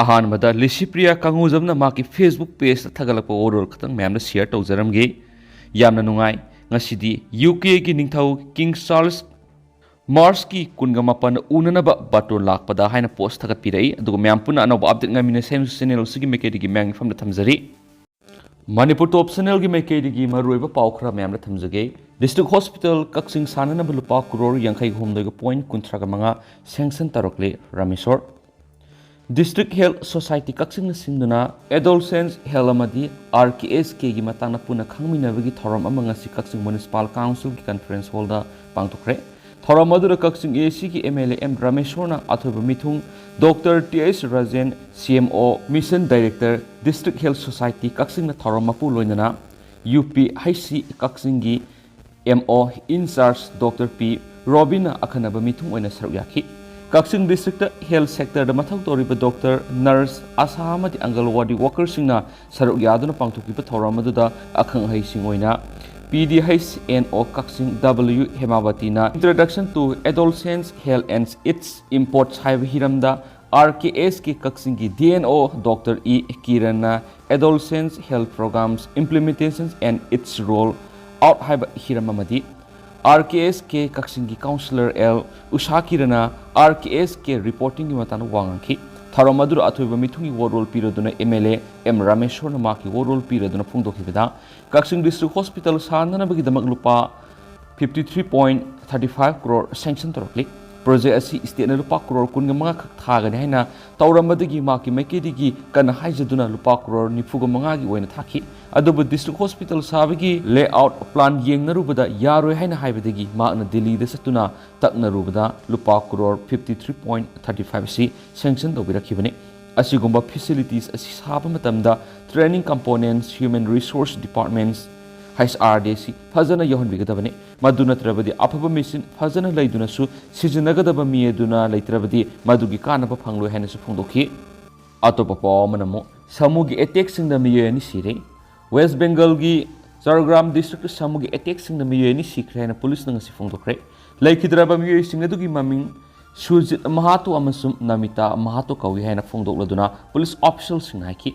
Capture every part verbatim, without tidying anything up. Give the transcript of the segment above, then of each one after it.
ꯑꯍꯥꯟꯕꯗ ꯂꯤꯁꯤꯄ꯭ꯔꯤꯌꯥ ꯀꯪꯒꯨꯖꯝꯅ ꯃꯍꯥꯛꯀꯤ Facebook pageꯇ ꯊꯥꯒꯠꯂꯛꯄ ꯋꯥꯔꯣꯜ ꯈꯛꯇꯪ ꯃꯌꯥꯝꯗ share ꯇꯧꯖꯔꯝꯒꯦ꯫ ꯌꯥꯝꯅ ꯅꯨꯡꯉꯥꯏ꯫ ꯉꯁꯤꯗꯤ UKꯒꯤ ꯅꯤꯡꯊꯧ King Charles Marchꯀꯤ ꯀꯨꯟꯒ ꯃꯥꯄꯟ ꯎꯅꯅꯕ ꯕꯥꯇꯣꯟ ꯂꯥꯛꯄꯗ ꯍꯥꯏꯅ post ꯊꯥꯒꯠꯄꯤꯔꯛꯏ꯫ ꯑꯗꯨꯒ ꯃꯌꯥꯝ ꯄꯨꯟꯅ ꯑꯅꯧꯕ update ꯉꯥꯏꯃꯤꯟꯅꯁꯦ ꯍꯥꯏꯅꯁꯨ channel ꯑꯁꯤꯒꯤ ꯃꯥꯏꯀꯩꯗꯒꯤ ꯃꯌꯥꯝꯒꯤ ꯃꯐꯝꯗ ꯊꯝꯖꯔꯤ꯫ ꯃꯅꯤꯄꯨꯔ Top Channelꯒꯤ ꯃꯥꯏꯀꯩꯗꯒꯤ ꯃꯔꯨꯑꯣꯏꯕ ꯄꯥꯎ ꯈꯔ ꯃꯌꯥꯝꯗ ꯊꯝꯖꯒꯦ꯫ District Hospital ꯀꯛꯆꯤꯡ ꯁꯥꯅꯅꯕ ꯂꯨꯄꯥ ꯀ꯭ꯔꯣꯔ ꯌꯥꯡꯈꯩ ꯍꯨꯝꯗꯣꯏꯒ point ꯀꯨꯟꯊ꯭ꯔꯥꯒ ꯃꯉꯥ sanction ꯇꯧꯔꯛꯂꯦ Rameshwor. District Health Society ꯀꯛꯆꯤꯡꯅ ꯁꯤꯟꯗꯨꯅ adolescent health ꯑꯃꯗꯤ RKSKꯒꯤ ꯃꯇꯥꯡꯗ ꯄꯨꯟꯅ ꯈꯪꯃꯤꯟꯅꯕꯒꯤ ꯊꯧꯔꯝ ꯑꯃ ꯉꯁꯤ ꯀꯛꯆꯤꯡ Municipal Councilꯒꯤ conference hallꯗ ꯄꯥꯡꯊꯣꯛꯈ꯭ꯔꯦ꯫ ꯊꯧꯔꯝ ꯑꯗꯨꯗ ꯀꯛꯆꯤꯡ ACꯒꯤ MLA ꯑꯦꯝ ꯔꯥꯃꯦꯁꯣꯔꯅ ꯑꯊꯣꯏꯕ ꯃꯤꯊꯨꯡ, Doctor T H Rajen, CMO, Mission Director, District Health Society ꯀꯛꯆꯤꯡꯅ ꯊꯧꯔꯝ ꯃꯄꯨ ꯂꯣꯏꯅꯅ UPHC ꯀꯛꯆꯤꯡꯒꯤ MO in charge Doctor P ꯔꯣꯕꯤꯟꯅ ꯑꯈꯟꯅꯕ ꯃꯤꯊꯨꯡ ꯑꯣꯏꯅ ꯁꯔꯨꯛ ꯌꯥꯈꯤ꯫ ꯀꯛꯆꯤꯡ Districtꯇ health sectorꯗ ꯃꯊꯧ ꯇꯧꯔꯤꯕ doctor, nurse, ASHA ꯑꯃꯗꯤ ꯑꯪꯒꯜꯋꯥꯗꯤ workerꯁꯤꯡꯅ ꯁꯔꯨꯛ ꯌꯥꯗꯨꯅ ꯄꯥꯡꯊꯣꯛꯈꯤꯕ ꯊꯧꯔꯝ ꯑꯗꯨꯗ ꯑꯈꯪ ꯑꯍꯩꯁꯤꯡ ꯑꯣꯏꯅ PDHNO Kakching W ꯍꯦꯃꯥꯕꯇꯤꯅ Introduction to Adolescent Health and Its Import ꯍꯥꯏꯕ ꯍꯤꯔꯝꯗ, RKSK ꯀꯛꯆꯤꯡꯒꯤ DNO Doctor E ꯀꯤꯔꯟꯅ Adolescent Health Programs Implementation and Its Role Out ꯍꯥꯏꯕ ꯍꯤꯔꯝ ꯑꯃꯗꯤ RKSK ꯀꯛꯆꯤꯡꯒꯤ Councillor L ꯎꯁꯥ ꯀꯤꯔꯟꯅ RKSK reportingꯒꯤ ꯃꯇꯥꯡꯗ ꯋꯥ ꯉꯥꯡꯈꯤ꯫ ꯊꯧꯔꯝ ꯑꯗꯨꯗ ꯑꯊꯣꯏꯕ ꯃꯤꯊꯨꯡꯒꯤ ꯋꯥꯔꯣꯜ ꯄꯤꯔꯗꯨꯅ MLA ꯑꯦꯝ ꯔꯥꯃꯦꯁꯣꯔꯅ ꯃꯍꯥꯛꯀꯤ ꯋꯥꯔꯣꯜ ꯄꯤꯔꯗꯨꯅ ꯐꯣꯡꯗꯣꯛꯈꯤꯕꯗ, ꯀꯛꯆꯤꯡ District Hospital ꯁꯥꯅꯅꯕꯒꯤꯗꯃꯛ ꯂꯨꯄꯥ fifty three point thirty five crore sanction ꯇꯧꯔꯛꯂꯤ꯫ Project ꯑꯁꯤ stateꯅ ꯂꯨꯄꯥ ꯀ꯭ꯔꯣꯔ ꯀꯨꯟꯒ ꯃꯉꯥ ꯈꯛ ꯊꯥꯒꯅꯤ ꯍꯥꯏꯅ ꯇꯧꯔꯝꯕꯗꯒꯤ ꯃꯍꯥꯛꯀꯤ ꯃꯥꯏꯀꯩꯗꯒꯤ ꯀꯟꯅ ꯍꯥꯏꯖꯗꯨꯅ ꯂꯨꯄꯥ ꯀ꯭ꯔꯣꯔ ꯅꯤꯐꯨꯒ ꯃꯉꯥꯒꯤ ꯑꯣꯏꯅ ꯊꯥꯈꯤ꯫ ꯑꯗꯨꯕꯨ District Hospital ꯁꯥꯕꯒꯤ layout plan ꯌꯦꯡꯅꯔꯨꯕꯗ ꯌꯥꯔꯣꯏ ꯍꯥꯏꯅ ꯍꯥꯏꯕꯗꯒꯤ ꯃꯍꯥꯛꯅ ꯗꯤꯜꯂꯤꯗ ꯆꯠꯇꯨꯅ ꯇꯛꯅꯔꯨꯕꯗ ꯂꯨꯄꯥ crore fifty three point thirty five ꯑꯁꯤ sanction ꯇꯧꯕꯤꯔꯛꯈꯤꯕꯅꯤ꯫ ꯑꯁꯤꯒꯨꯝꯕ facilities ꯑꯁꯤ ꯁꯥꯕ ꯃꯇꯝꯗ training components, human resource departments, HRD ꯑꯁꯤ ꯐꯖꯅ ꯌꯥꯎꯍꯟꯕꯤꯒꯗꯕꯅꯤ꯫ ꯃꯗꯨ ꯅꯠꯇ꯭ꯔꯕꯗꯤ ꯑꯐꯕ machine ꯐꯖꯅ ꯂꯩꯗꯨꯅꯁꯨ ꯁꯤꯖꯤꯟꯅꯒꯗꯕ ꯃꯤ ꯑꯗꯨꯅ ꯂꯩꯇ꯭ꯔꯕꯗꯤ ꯃꯗꯨꯒꯤ ꯀꯥꯟꯅꯕ ꯐꯪꯂꯣꯏ ꯍꯥꯏꯅꯁꯨ ꯐꯣꯡꯗꯣꯛꯈꯤ꯫ ꯑꯇꯣꯞꯄ ꯄꯥꯎ ꯑꯃꯅ ꯑꯃꯨꯛ ꯁꯥꯃꯨꯒꯤ attackꯁꯤꯡꯗ ꯃꯤꯑꯣꯏ ꯑꯅꯤ ꯁꯤꯔꯦ꯫ West Bengalꯒꯤ ꯖꯔꯒ꯭ꯔꯥꯝ Districtꯇ ꯁꯥꯃꯨꯒꯤ attackꯁꯤꯡꯗ ꯃꯤꯑꯣꯏ ꯑꯅꯤ ꯁꯤꯈ꯭ꯔꯦ ꯍꯥꯏꯅ policeꯅ ꯉꯁꯤ ꯐꯣꯡꯗꯣꯛꯈ꯭ꯔꯦ꯫ ꯂꯩꯈꯤꯗ꯭ꯔꯕ ꯃꯤꯑꯣꯏꯁꯤꯡ ꯑꯗꯨꯒꯤ ꯃꯃꯤꯡ ꯁꯨꯔꯖꯤꯠ ꯃꯍꯥꯇꯣ ꯑꯃꯁꯨꯡ ꯅꯃꯤꯇꯥ ꯃꯍꯥꯇꯣ ꯀꯧꯏ ꯍꯥꯏꯅ ꯐꯣꯡꯗꯣꯛꯂꯗꯨꯅ ꯄꯨꯂꯤꯁ ꯑꯣꯐꯤꯁꯤꯌꯦꯜꯁꯤꯡꯅ ꯍꯥꯏꯈꯤ꯫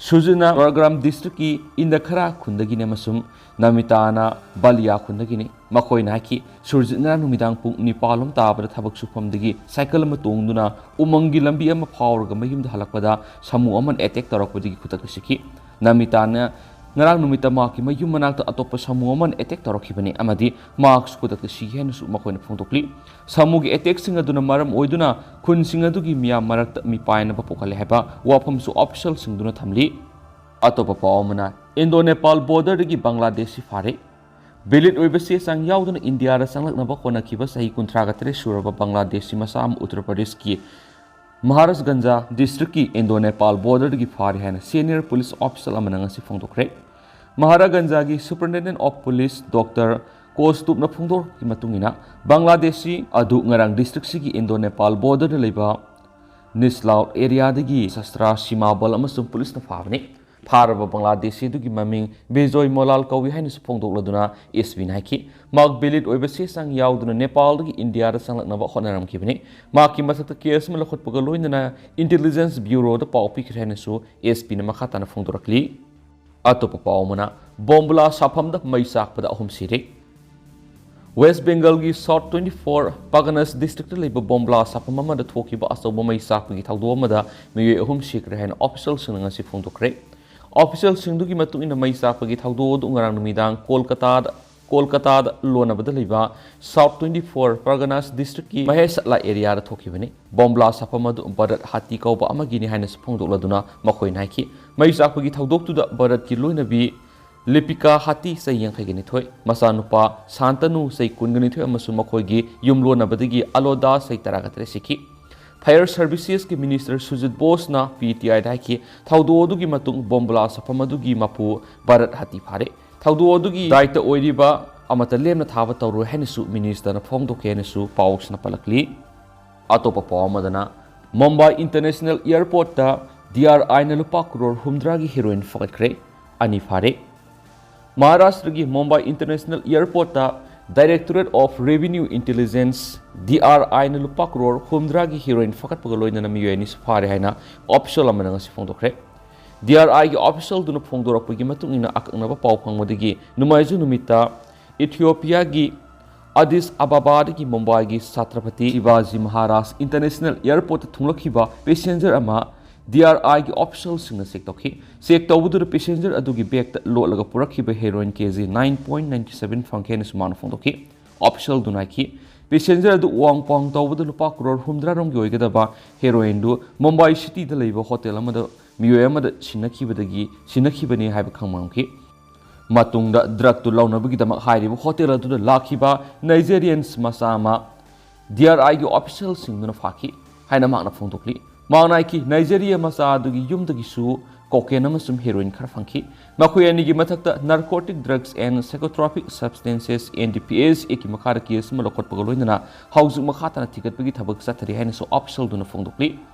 ꯁꯨꯔꯖꯤꯠꯅ ꯀꯣꯔꯒ꯭ꯔꯥꯝ ꯗꯤꯁꯇ꯭ꯔꯤꯛꯀꯤ ꯏꯟꯗꯈꯔꯥ ꯈꯨꯟꯗꯒꯤꯅꯤ ꯑꯃꯁꯨꯡ ꯅꯃꯤꯇꯥꯅ ꯕꯥꯂꯤꯌꯥ ꯈꯨꯟꯗꯒꯤꯅꯤ꯫ ꯃꯈꯣꯏꯅ ꯍꯥꯏꯈꯤ, ꯁꯨꯔꯖꯤꯠ ꯉꯔꯥꯡ ꯅꯨꯃꯤꯗꯥꯡ ꯄꯨꯡ ꯅꯤꯄꯥꯜ ꯂꯣꯝ ꯇꯥꯕꯗ ꯊꯕꯛ ꯁꯨꯐꯝꯗꯒꯤ ꯁꯥꯏꯀꯜ ꯑꯃ ꯇꯣꯡꯗꯨꯅ ꯎꯃꯪꯒꯤ ꯂꯝꯕꯤ ꯑꯃ ꯐꯥꯎꯔꯒ ꯃꯌꯨꯝꯗ ꯍꯜꯂꯛꯄꯗ ꯁꯥꯃꯨ ꯑꯃꯅ ꯑꯦꯇꯦꯛ ꯇꯧꯔꯛꯄꯗꯒꯤ ꯈꯨꯗꯛꯇ ꯁꯤꯈꯤ꯫ ꯅꯃꯤꯇꯥꯅ ꯉꯔꯥꯡ ꯅꯨꯃꯤꯠꯇ ꯃꯍꯥꯛꯀꯤ ꯃꯌꯨꯝ ꯃꯅꯥꯛꯇ ꯑꯇꯣꯞꯄ ꯁꯥꯃꯨ ꯑꯃꯅ ꯑꯦꯇꯦꯛ ꯇꯧꯔꯛꯈꯤꯕꯅꯤ ꯑꯃꯗꯤ ꯃꯍꯥꯛꯁꯨ ꯈꯨꯗꯛꯇ ꯁꯤꯈꯤ ꯍꯥꯏꯅꯁꯨ ꯃꯈꯣꯏꯅ ꯐꯣꯡꯗꯣꯛꯂꯤ꯫ ꯁꯥꯃꯨꯒꯤ ꯑꯦꯇꯦꯛꯁꯤꯡ ꯑꯗꯨꯅ ꯃꯔꯝ ꯑꯣꯏꯗꯨꯅ ꯈꯨꯟꯁꯤꯡ ꯑꯗꯨꯒꯤ ꯃꯤꯌꯥꯝ ꯃꯔꯛꯇ ꯃꯤꯄꯥꯏꯅꯕ ꯄꯣꯛꯍꯜꯂꯦ ꯍꯥꯏꯕ ꯋꯥꯐꯝꯁꯨ ꯑꯣꯐꯤꯁꯤꯌꯦꯜꯁꯤꯡꯗꯨꯅ ꯊꯝꯂꯤ꯫ ꯑꯇꯣꯞꯄ ꯄꯥꯎ ꯑꯃꯅ, ꯏꯟꯗꯣ ꯅꯦꯄꯥꯜ ꯕꯣꯔꯗꯔꯗꯒꯤ ꯕꯪꯒ꯭ꯂꯥꯗꯦꯁꯤ ꯐꯥꯔꯦ꯫ ꯚꯦꯂꯤꯗ ꯑꯣꯏꯕ ꯆꯦ ꯆꯥꯡ ꯌꯥꯎꯗꯅ ꯏꯟꯗꯤꯌꯥꯗ ꯆꯪꯂꯛꯅꯕ ꯍꯣꯠꯅꯈꯤꯕ ꯆꯍꯤ ꯀꯨꯟꯊ꯭ꯔꯥꯒ ꯇꯔꯦꯠ ꯁꯨꯔꯕ ꯕꯪꯒ꯭ꯂꯥꯗꯦꯁꯤ ꯃꯆꯥ ꯑꯃ ꯎꯠꯇꯔ ꯄ꯭ꯔꯗꯦꯁꯀꯤ ꯃꯍꯥꯔꯥꯖꯒꯟꯖ ꯗꯤꯁꯇ꯭ꯔꯤꯛꯀꯤ ꯏꯟꯗꯣ ꯅꯦꯄꯥꯜ ꯕꯣꯔꯗꯔꯗꯒꯤ ꯐꯥꯔꯦ ꯍꯥꯏꯅ ꯁꯦꯅꯤꯌꯔ ꯄꯨꯂꯤꯁ ꯑꯣꯐꯤꯁꯤꯌꯦꯜ ꯑꯃꯅ ꯉꯁꯤ ꯐꯣꯡꯗꯣꯛꯈ꯭ꯔꯦ꯫ ꯃꯍꯥꯔꯥꯖꯒꯟꯖꯒꯤ ꯁꯨꯄꯔꯤꯟꯇꯦꯟꯗꯦꯟꯠ ꯑꯣꯐ ꯄꯨꯂꯤꯁ ꯗꯣꯛꯇꯔ ꯀꯣꯁꯇꯨꯞꯅ ꯐꯣꯡꯗꯣꯔꯛꯄꯒꯤ ꯃꯇꯨꯡ ꯏꯟꯅ, ꯕꯪꯒ꯭ꯂꯥꯗꯦꯁꯤ ꯑꯗꯨ ꯉꯔꯥꯡ ꯗꯤꯁꯇ꯭ꯔꯤꯛꯁꯤꯒꯤ ꯏꯟꯗꯣ ꯅꯦꯄꯥꯜ ꯕꯣꯔꯗꯔꯗ ꯂꯩꯕ ꯅꯤꯁꯂꯥꯎꯠ ꯑꯦꯔꯤꯌꯥꯗꯒꯤ ꯁꯁꯇ꯭ꯔꯥ ꯁꯤꯃꯥꯕꯜ ꯑꯃꯁꯨꯡ ꯄꯨꯂꯤꯁꯅ ꯐꯥꯕꯅꯤ꯫ ꯐꯥꯔꯕ ꯕꯪꯒ꯭ꯂꯥꯗꯦꯁꯤ ꯑꯗꯨꯒꯤ ꯃꯃꯤꯡ ꯕꯤꯖꯣꯏ ꯃꯣꯂꯥꯜ ꯀꯧꯏ ꯍꯥꯏꯅꯁꯨ ꯐꯣꯡꯗꯣꯛꯂꯗꯨꯅ ꯑꯦꯁ ꯄꯤꯅ ꯍꯥꯏꯈꯤ꯫ ꯃꯍꯥꯛ ꯚꯦꯂꯤꯗ ꯑꯣꯏꯕ ꯆꯦ ꯆꯥꯡ ꯌꯥꯎꯗꯅ ꯅꯦꯄꯥꯜꯗꯒꯤ ꯏꯟꯗꯤꯌꯥꯗ ꯆꯪꯂꯛꯅꯕ ꯍꯣꯠꯅꯔꯝꯈꯤꯕꯅꯤ꯫ ꯃꯍꯥꯛꯀꯤ ꯃꯊꯛꯇ ꯀꯦꯁ ꯑꯃ ꯂꯧꯈꯠꯄꯒ ꯂꯣꯏꯅꯅ ꯏꯟꯇꯦꯂꯤꯖꯦꯟꯁ ꯕ꯭ꯌꯨꯔꯣꯗ ꯄꯥꯎ ꯄꯤꯈ꯭ꯔꯦ ꯍꯥꯏꯅꯁꯨ ꯑꯦꯁ ꯄꯤꯅ ꯃꯈꯥ ꯇꯥꯅ ꯐꯣꯡꯗꯣꯔꯛꯂꯤ꯫ ꯑꯇꯣꯞꯄ ꯄꯥꯎ ꯑꯃꯅ, ꯕꯣꯝꯕꯨꯂꯥ ꯁꯥꯐꯝꯗ ꯃꯩ ꯆꯥꯛꯄꯗ ꯑꯍꯨꯝ ꯁꯤꯔꯦ꯫ ꯋꯦꯁ ꯕꯦꯡꯒꯜꯒꯤ south twenty four Parganas district ꯂꯩꯕ ꯕꯣꯝꯕꯨꯂꯥ ꯁꯥꯐꯝ ꯑꯃꯗ ꯊꯣꯛꯈꯤꯕ ꯑꯆꯧꯕ ꯃꯩ ꯆꯥꯛꯄꯒꯤ ꯊꯧꯗꯣꯛ ꯑꯃꯗ ꯃꯤꯑꯣꯏ ꯑꯍꯨꯝ ꯁꯤꯈ꯭ꯔꯦ ꯍꯥꯏꯅ ꯑꯣꯐꯤꯁꯤꯌꯦꯜꯁꯤꯡꯅ ꯉꯁꯤ ꯐꯣꯡꯗꯣꯛꯈ꯭ꯔꯦ꯫ ꯑꯣꯐꯤꯁꯤꯌꯦꯜꯁꯤꯡꯗꯨꯒꯤ ꯃꯇꯨꯡ ꯏꯟꯅ, ꯃꯩ ꯆꯥꯛꯄꯒꯤ ꯊꯧꯗꯣꯛ ꯑꯗꯨ ꯉꯔꯥꯡ ꯅꯨꯃꯤꯗꯥꯡ ꯀꯣꯜꯀꯇꯥꯗ, ꯀꯣꯜꯀꯇꯥꯗ ꯂꯣꯟꯅꯕꯗ ꯂꯩꯕ ꯁꯥꯎꯠ ꯇ꯭ꯋꯦꯟꯇꯤ ꯐꯣꯔ ꯄꯔꯒꯅꯥꯁ ꯗꯤꯁꯇ꯭ꯔꯤꯛꯀꯤ ꯃꯍꯦꯁꯂꯥ ꯑꯦꯔꯤꯌꯥꯗ ꯊꯣꯛꯈꯤꯕꯅꯤ꯫ ꯕꯣꯝꯕ꯭ꯂꯥ ꯁꯥꯐꯝ ꯑꯗꯨ ꯚꯥꯔꯠ ꯍꯥꯇꯤ ꯀꯧꯕ ꯑꯃꯒꯤꯅꯤ ꯍꯥꯏꯅꯁꯨ ꯐꯣꯡꯗꯣꯛꯂꯗꯨꯅ ꯃꯈꯣꯏꯅ ꯍꯥꯏꯈꯤ, ꯃꯩ ꯆꯥꯛꯄꯒꯤ ꯊꯧꯗꯣꯛꯇꯨꯗ ꯚꯥꯔꯠꯀꯤ ꯂꯣꯏꯅꯕꯤ ꯂꯤꯄꯤꯀꯥ ꯍꯥꯇꯤ, ꯆꯍꯤ ꯌꯥꯡꯈꯩꯒ ꯅꯤꯊꯣꯏ, ꯃꯆꯥꯅꯨꯄꯥ ꯁꯥꯟꯇꯅꯨ, ꯆꯍꯤ ꯀꯨꯟꯒ ꯅꯤꯊꯣꯏ, ꯑꯃꯁꯨꯡ ꯃꯈꯣꯏꯒꯤ ꯌꯨꯝꯂꯣꯟꯅꯕꯗꯒꯤ ꯑꯂꯣꯗꯥ, ꯆꯍꯤ ꯇꯔꯥꯒ ꯇꯔꯦꯠ, ꯁꯤꯈꯤ꯫ ꯐꯥꯌꯔ ꯁꯔꯚꯤꯁꯦꯁꯀꯤ ꯃꯤꯅꯤꯁꯇꯔ ꯁꯨꯖꯤꯠ ꯕꯣꯁꯅ ꯄꯤ ꯇꯤ ꯑꯥꯏꯗ ꯍꯥꯏꯈꯤ, ꯊꯧꯗꯣꯛ ꯑꯗꯨꯒꯤ ꯃꯇꯨꯡ ꯕꯣꯝꯕꯨꯂꯥ ꯁꯥꯐꯝ ꯑꯗꯨꯒꯤ ꯃꯄꯨ ꯚꯥꯔꯠ ꯍꯥꯇꯤ ꯐꯥꯔꯦ꯫ ꯊꯧꯗꯣꯛ ꯑꯗꯨꯒꯤ ꯗꯥꯏꯇ ꯑꯣꯏꯔꯤꯕ ꯑꯃꯠꯇ ꯂꯦꯝꯅ ꯊꯥꯕ ꯇꯧꯔꯣꯏ ꯍꯥꯏꯅꯁꯨ ꯃꯤꯅꯤꯁꯇꯔꯅ ꯐꯣꯡꯗꯣꯛꯈꯤ ꯍꯥꯏꯅꯁꯨ ꯄꯥꯎꯁꯤꯅ ꯄꯜꯂꯛꯂꯤ꯫ ꯑꯇꯣꯞꯄ ꯄꯥꯎ ꯑꯃꯗꯅ, ꯃꯨꯝꯕꯥꯏ ꯏꯟꯇꯔꯅꯦꯁꯅꯦꯜ ꯑꯦꯌꯔꯄꯣꯔꯠꯇ ꯗꯤ ꯑꯥꯔ ꯑꯥꯏꯅ ꯂꯨꯄꯥ ꯀ꯭ꯔꯣꯔ ꯍꯨꯝꯗ꯭ꯔꯥꯒꯤ ꯍꯦꯔꯣꯏꯟ ꯐꯥꯒꯠꯈ꯭ꯔꯦ꯫ ꯑꯅꯤ ꯐꯥꯔꯦ꯫ ꯃꯍꯥꯔꯥꯁꯇ꯭ꯔꯒꯤ ꯃꯨꯝꯕꯥꯏ ꯏꯟꯇꯔꯅꯦꯁꯅꯦꯜ ꯑꯦꯌꯔꯄꯣꯔꯠꯇ Directorate of Revenue Intelligence, D R I ꯅ ꯂꯨꯄꯥ ꯀ꯭ꯔꯣꯔ ꯍꯨꯝꯗ꯭ꯔꯥꯒꯤ ꯍꯦꯔꯣꯏꯟ ꯐꯥꯒꯠꯄꯒ ꯂꯣꯏꯅꯅ ꯃꯤꯑꯣꯏ ꯑꯅꯤꯁꯨ ꯐꯥꯔꯦ ꯍꯥꯏꯅ ꯑꯣꯐꯤꯁꯤꯌꯦꯜ ꯑꯃꯅ ꯉꯁꯤ ꯐꯣꯡꯗꯣꯛꯈ꯭ꯔꯦ꯫ D R I ꯒꯤ ꯑꯣꯐꯤꯁꯤꯌꯦꯜꯗꯨꯅ ꯐꯣꯡꯗꯣꯔꯛꯄꯒꯤ ꯃꯇꯨꯡ ꯏꯟꯅ, ꯑꯀꯛꯅꯕ ꯄꯥꯎ ꯐꯪꯕꯗꯒꯤ ꯅꯣꯡꯃꯥꯏꯖꯤꯡ ꯅꯨꯃꯤꯠꯇ ꯏꯊꯤꯑꯣꯄꯤꯌꯥꯒꯤ ꯑꯗꯤꯁ ꯑꯕꯥꯕꯥꯗꯒꯤ ꯃꯨꯝꯕꯥꯏꯒꯤ ꯁꯥꯇ꯭ꯔꯄꯇꯤ ꯁꯤꯕꯥꯖꯤ ꯃꯍꯥꯔꯥꯖ ꯏꯟꯇꯔꯅꯦꯁꯅꯦꯜ ꯑꯦꯌꯔꯄꯣꯔꯠꯇ ꯊꯨꯡꯂꯛꯈꯤꯕ ꯄꯦꯁꯦꯟꯖꯔ ꯑꯃ D R I ꯒꯤ ꯑꯣꯐꯤꯁꯤꯌꯦꯜꯁꯤꯡꯅ ꯆꯦꯛ ꯇꯧꯈꯤ꯫ ꯆꯦꯛ ꯇꯧꯕꯗꯨꯗ ꯄꯦꯁꯦꯟꯖꯔ ꯑꯗꯨꯒꯤ ꯕꯦꯒꯇ ꯂꯣꯠꯂꯒ ꯄꯨꯔꯛꯈꯤꯕ ꯍꯦꯔꯣꯏꯟ ꯀꯦ G nine point nine seven ꯐꯪꯈꯤ ꯍꯥꯏꯅꯁꯨ ꯃꯥꯅ ꯐꯣꯡꯗꯣꯛꯈꯤ꯫ ꯑꯣꯐꯤꯁꯤꯌꯦꯜꯗꯨꯅ ꯍꯥꯏꯈꯤ, ꯄꯦꯁꯦꯟꯖꯔ ꯑꯗꯨ ꯋꯥꯡ ꯄꯥꯡ ꯇꯧꯕꯗ ꯂꯨꯄꯥ ꯀ꯭ꯔꯣꯔ ꯍꯨꯝꯗ꯭ꯔꯥ ꯔꯣꯝꯒꯤ ꯑꯣꯏꯒꯗꯕ ꯍꯦꯔꯣꯏꯟꯗꯨ ꯃꯨꯝꯕꯥꯏ ꯁꯤꯇꯤꯗ ꯂꯩꯕ ꯍꯣꯇꯦꯜ ꯑꯃꯗ ꯃꯤꯑꯣꯏ ꯑꯃꯗ ꯁꯤꯟꯅꯈꯤꯕꯗꯒꯤ, ꯁꯤꯟꯅꯈꯤꯕꯅꯤ ꯍꯥꯏꯕ ꯈꯪꯕ ꯉꯝꯈꯤ꯫ ꯃꯇꯨꯡꯗ ꯗ꯭ꯔꯒꯇꯨ ꯂꯧꯅꯕꯒꯤꯗꯃꯛ ꯍꯥꯏꯔꯤꯕ ꯍꯣꯇꯦꯜ ꯑꯗꯨꯗ ꯂꯥꯛꯈꯤꯕ ꯅꯥꯏꯖꯦꯔꯤꯌꯟꯁ ꯃꯆꯥ ꯑꯃ D R I ꯒꯤ ꯑꯣꯐꯤꯁꯤꯌꯦꯜꯁꯤꯡꯗꯨꯅ ꯐꯥꯈꯤ ꯍꯥꯏꯅ ꯃꯍꯥꯛꯅ ꯐꯣꯡꯗꯣꯛꯂꯤ꯫ ꯃꯍꯥꯛꯅ ꯍꯥꯏꯈꯤ, ꯅꯥꯏꯖꯦꯔꯤꯌꯥ ꯃꯆꯥ ꯑꯗꯨꯒꯤ ꯌꯨꯝꯗꯒꯤꯁꯨ ꯀꯣꯀꯦꯟ ꯑꯃꯁꯨꯡ ꯍꯦꯔꯣꯏꯟ ꯈꯔ ꯐꯪꯈꯤ꯫ ꯃꯈꯣꯏ ꯑꯅꯤꯒꯤ ꯃꯊꯛꯇ Narcotic Drugs and Psychotropic Substances, N D P S Act ꯀꯤ ꯃꯈꯥꯗ ꯀꯦꯁ ꯑꯃ ꯂꯧꯈꯠꯄꯒ ꯂꯣꯏꯅꯅ ꯍꯧꯖꯤꯛ ꯃꯈꯥ ꯇꯥꯅ ꯊꯤꯒꯠꯄꯒꯤ ꯊꯕꯛ ꯆꯠꯊꯔꯤ ꯍꯥꯏꯅꯁꯨ ꯑꯣꯐꯤꯁꯤꯌꯦꯜꯗꯨꯅ ꯐꯣꯡꯗꯣꯛꯂꯤ꯫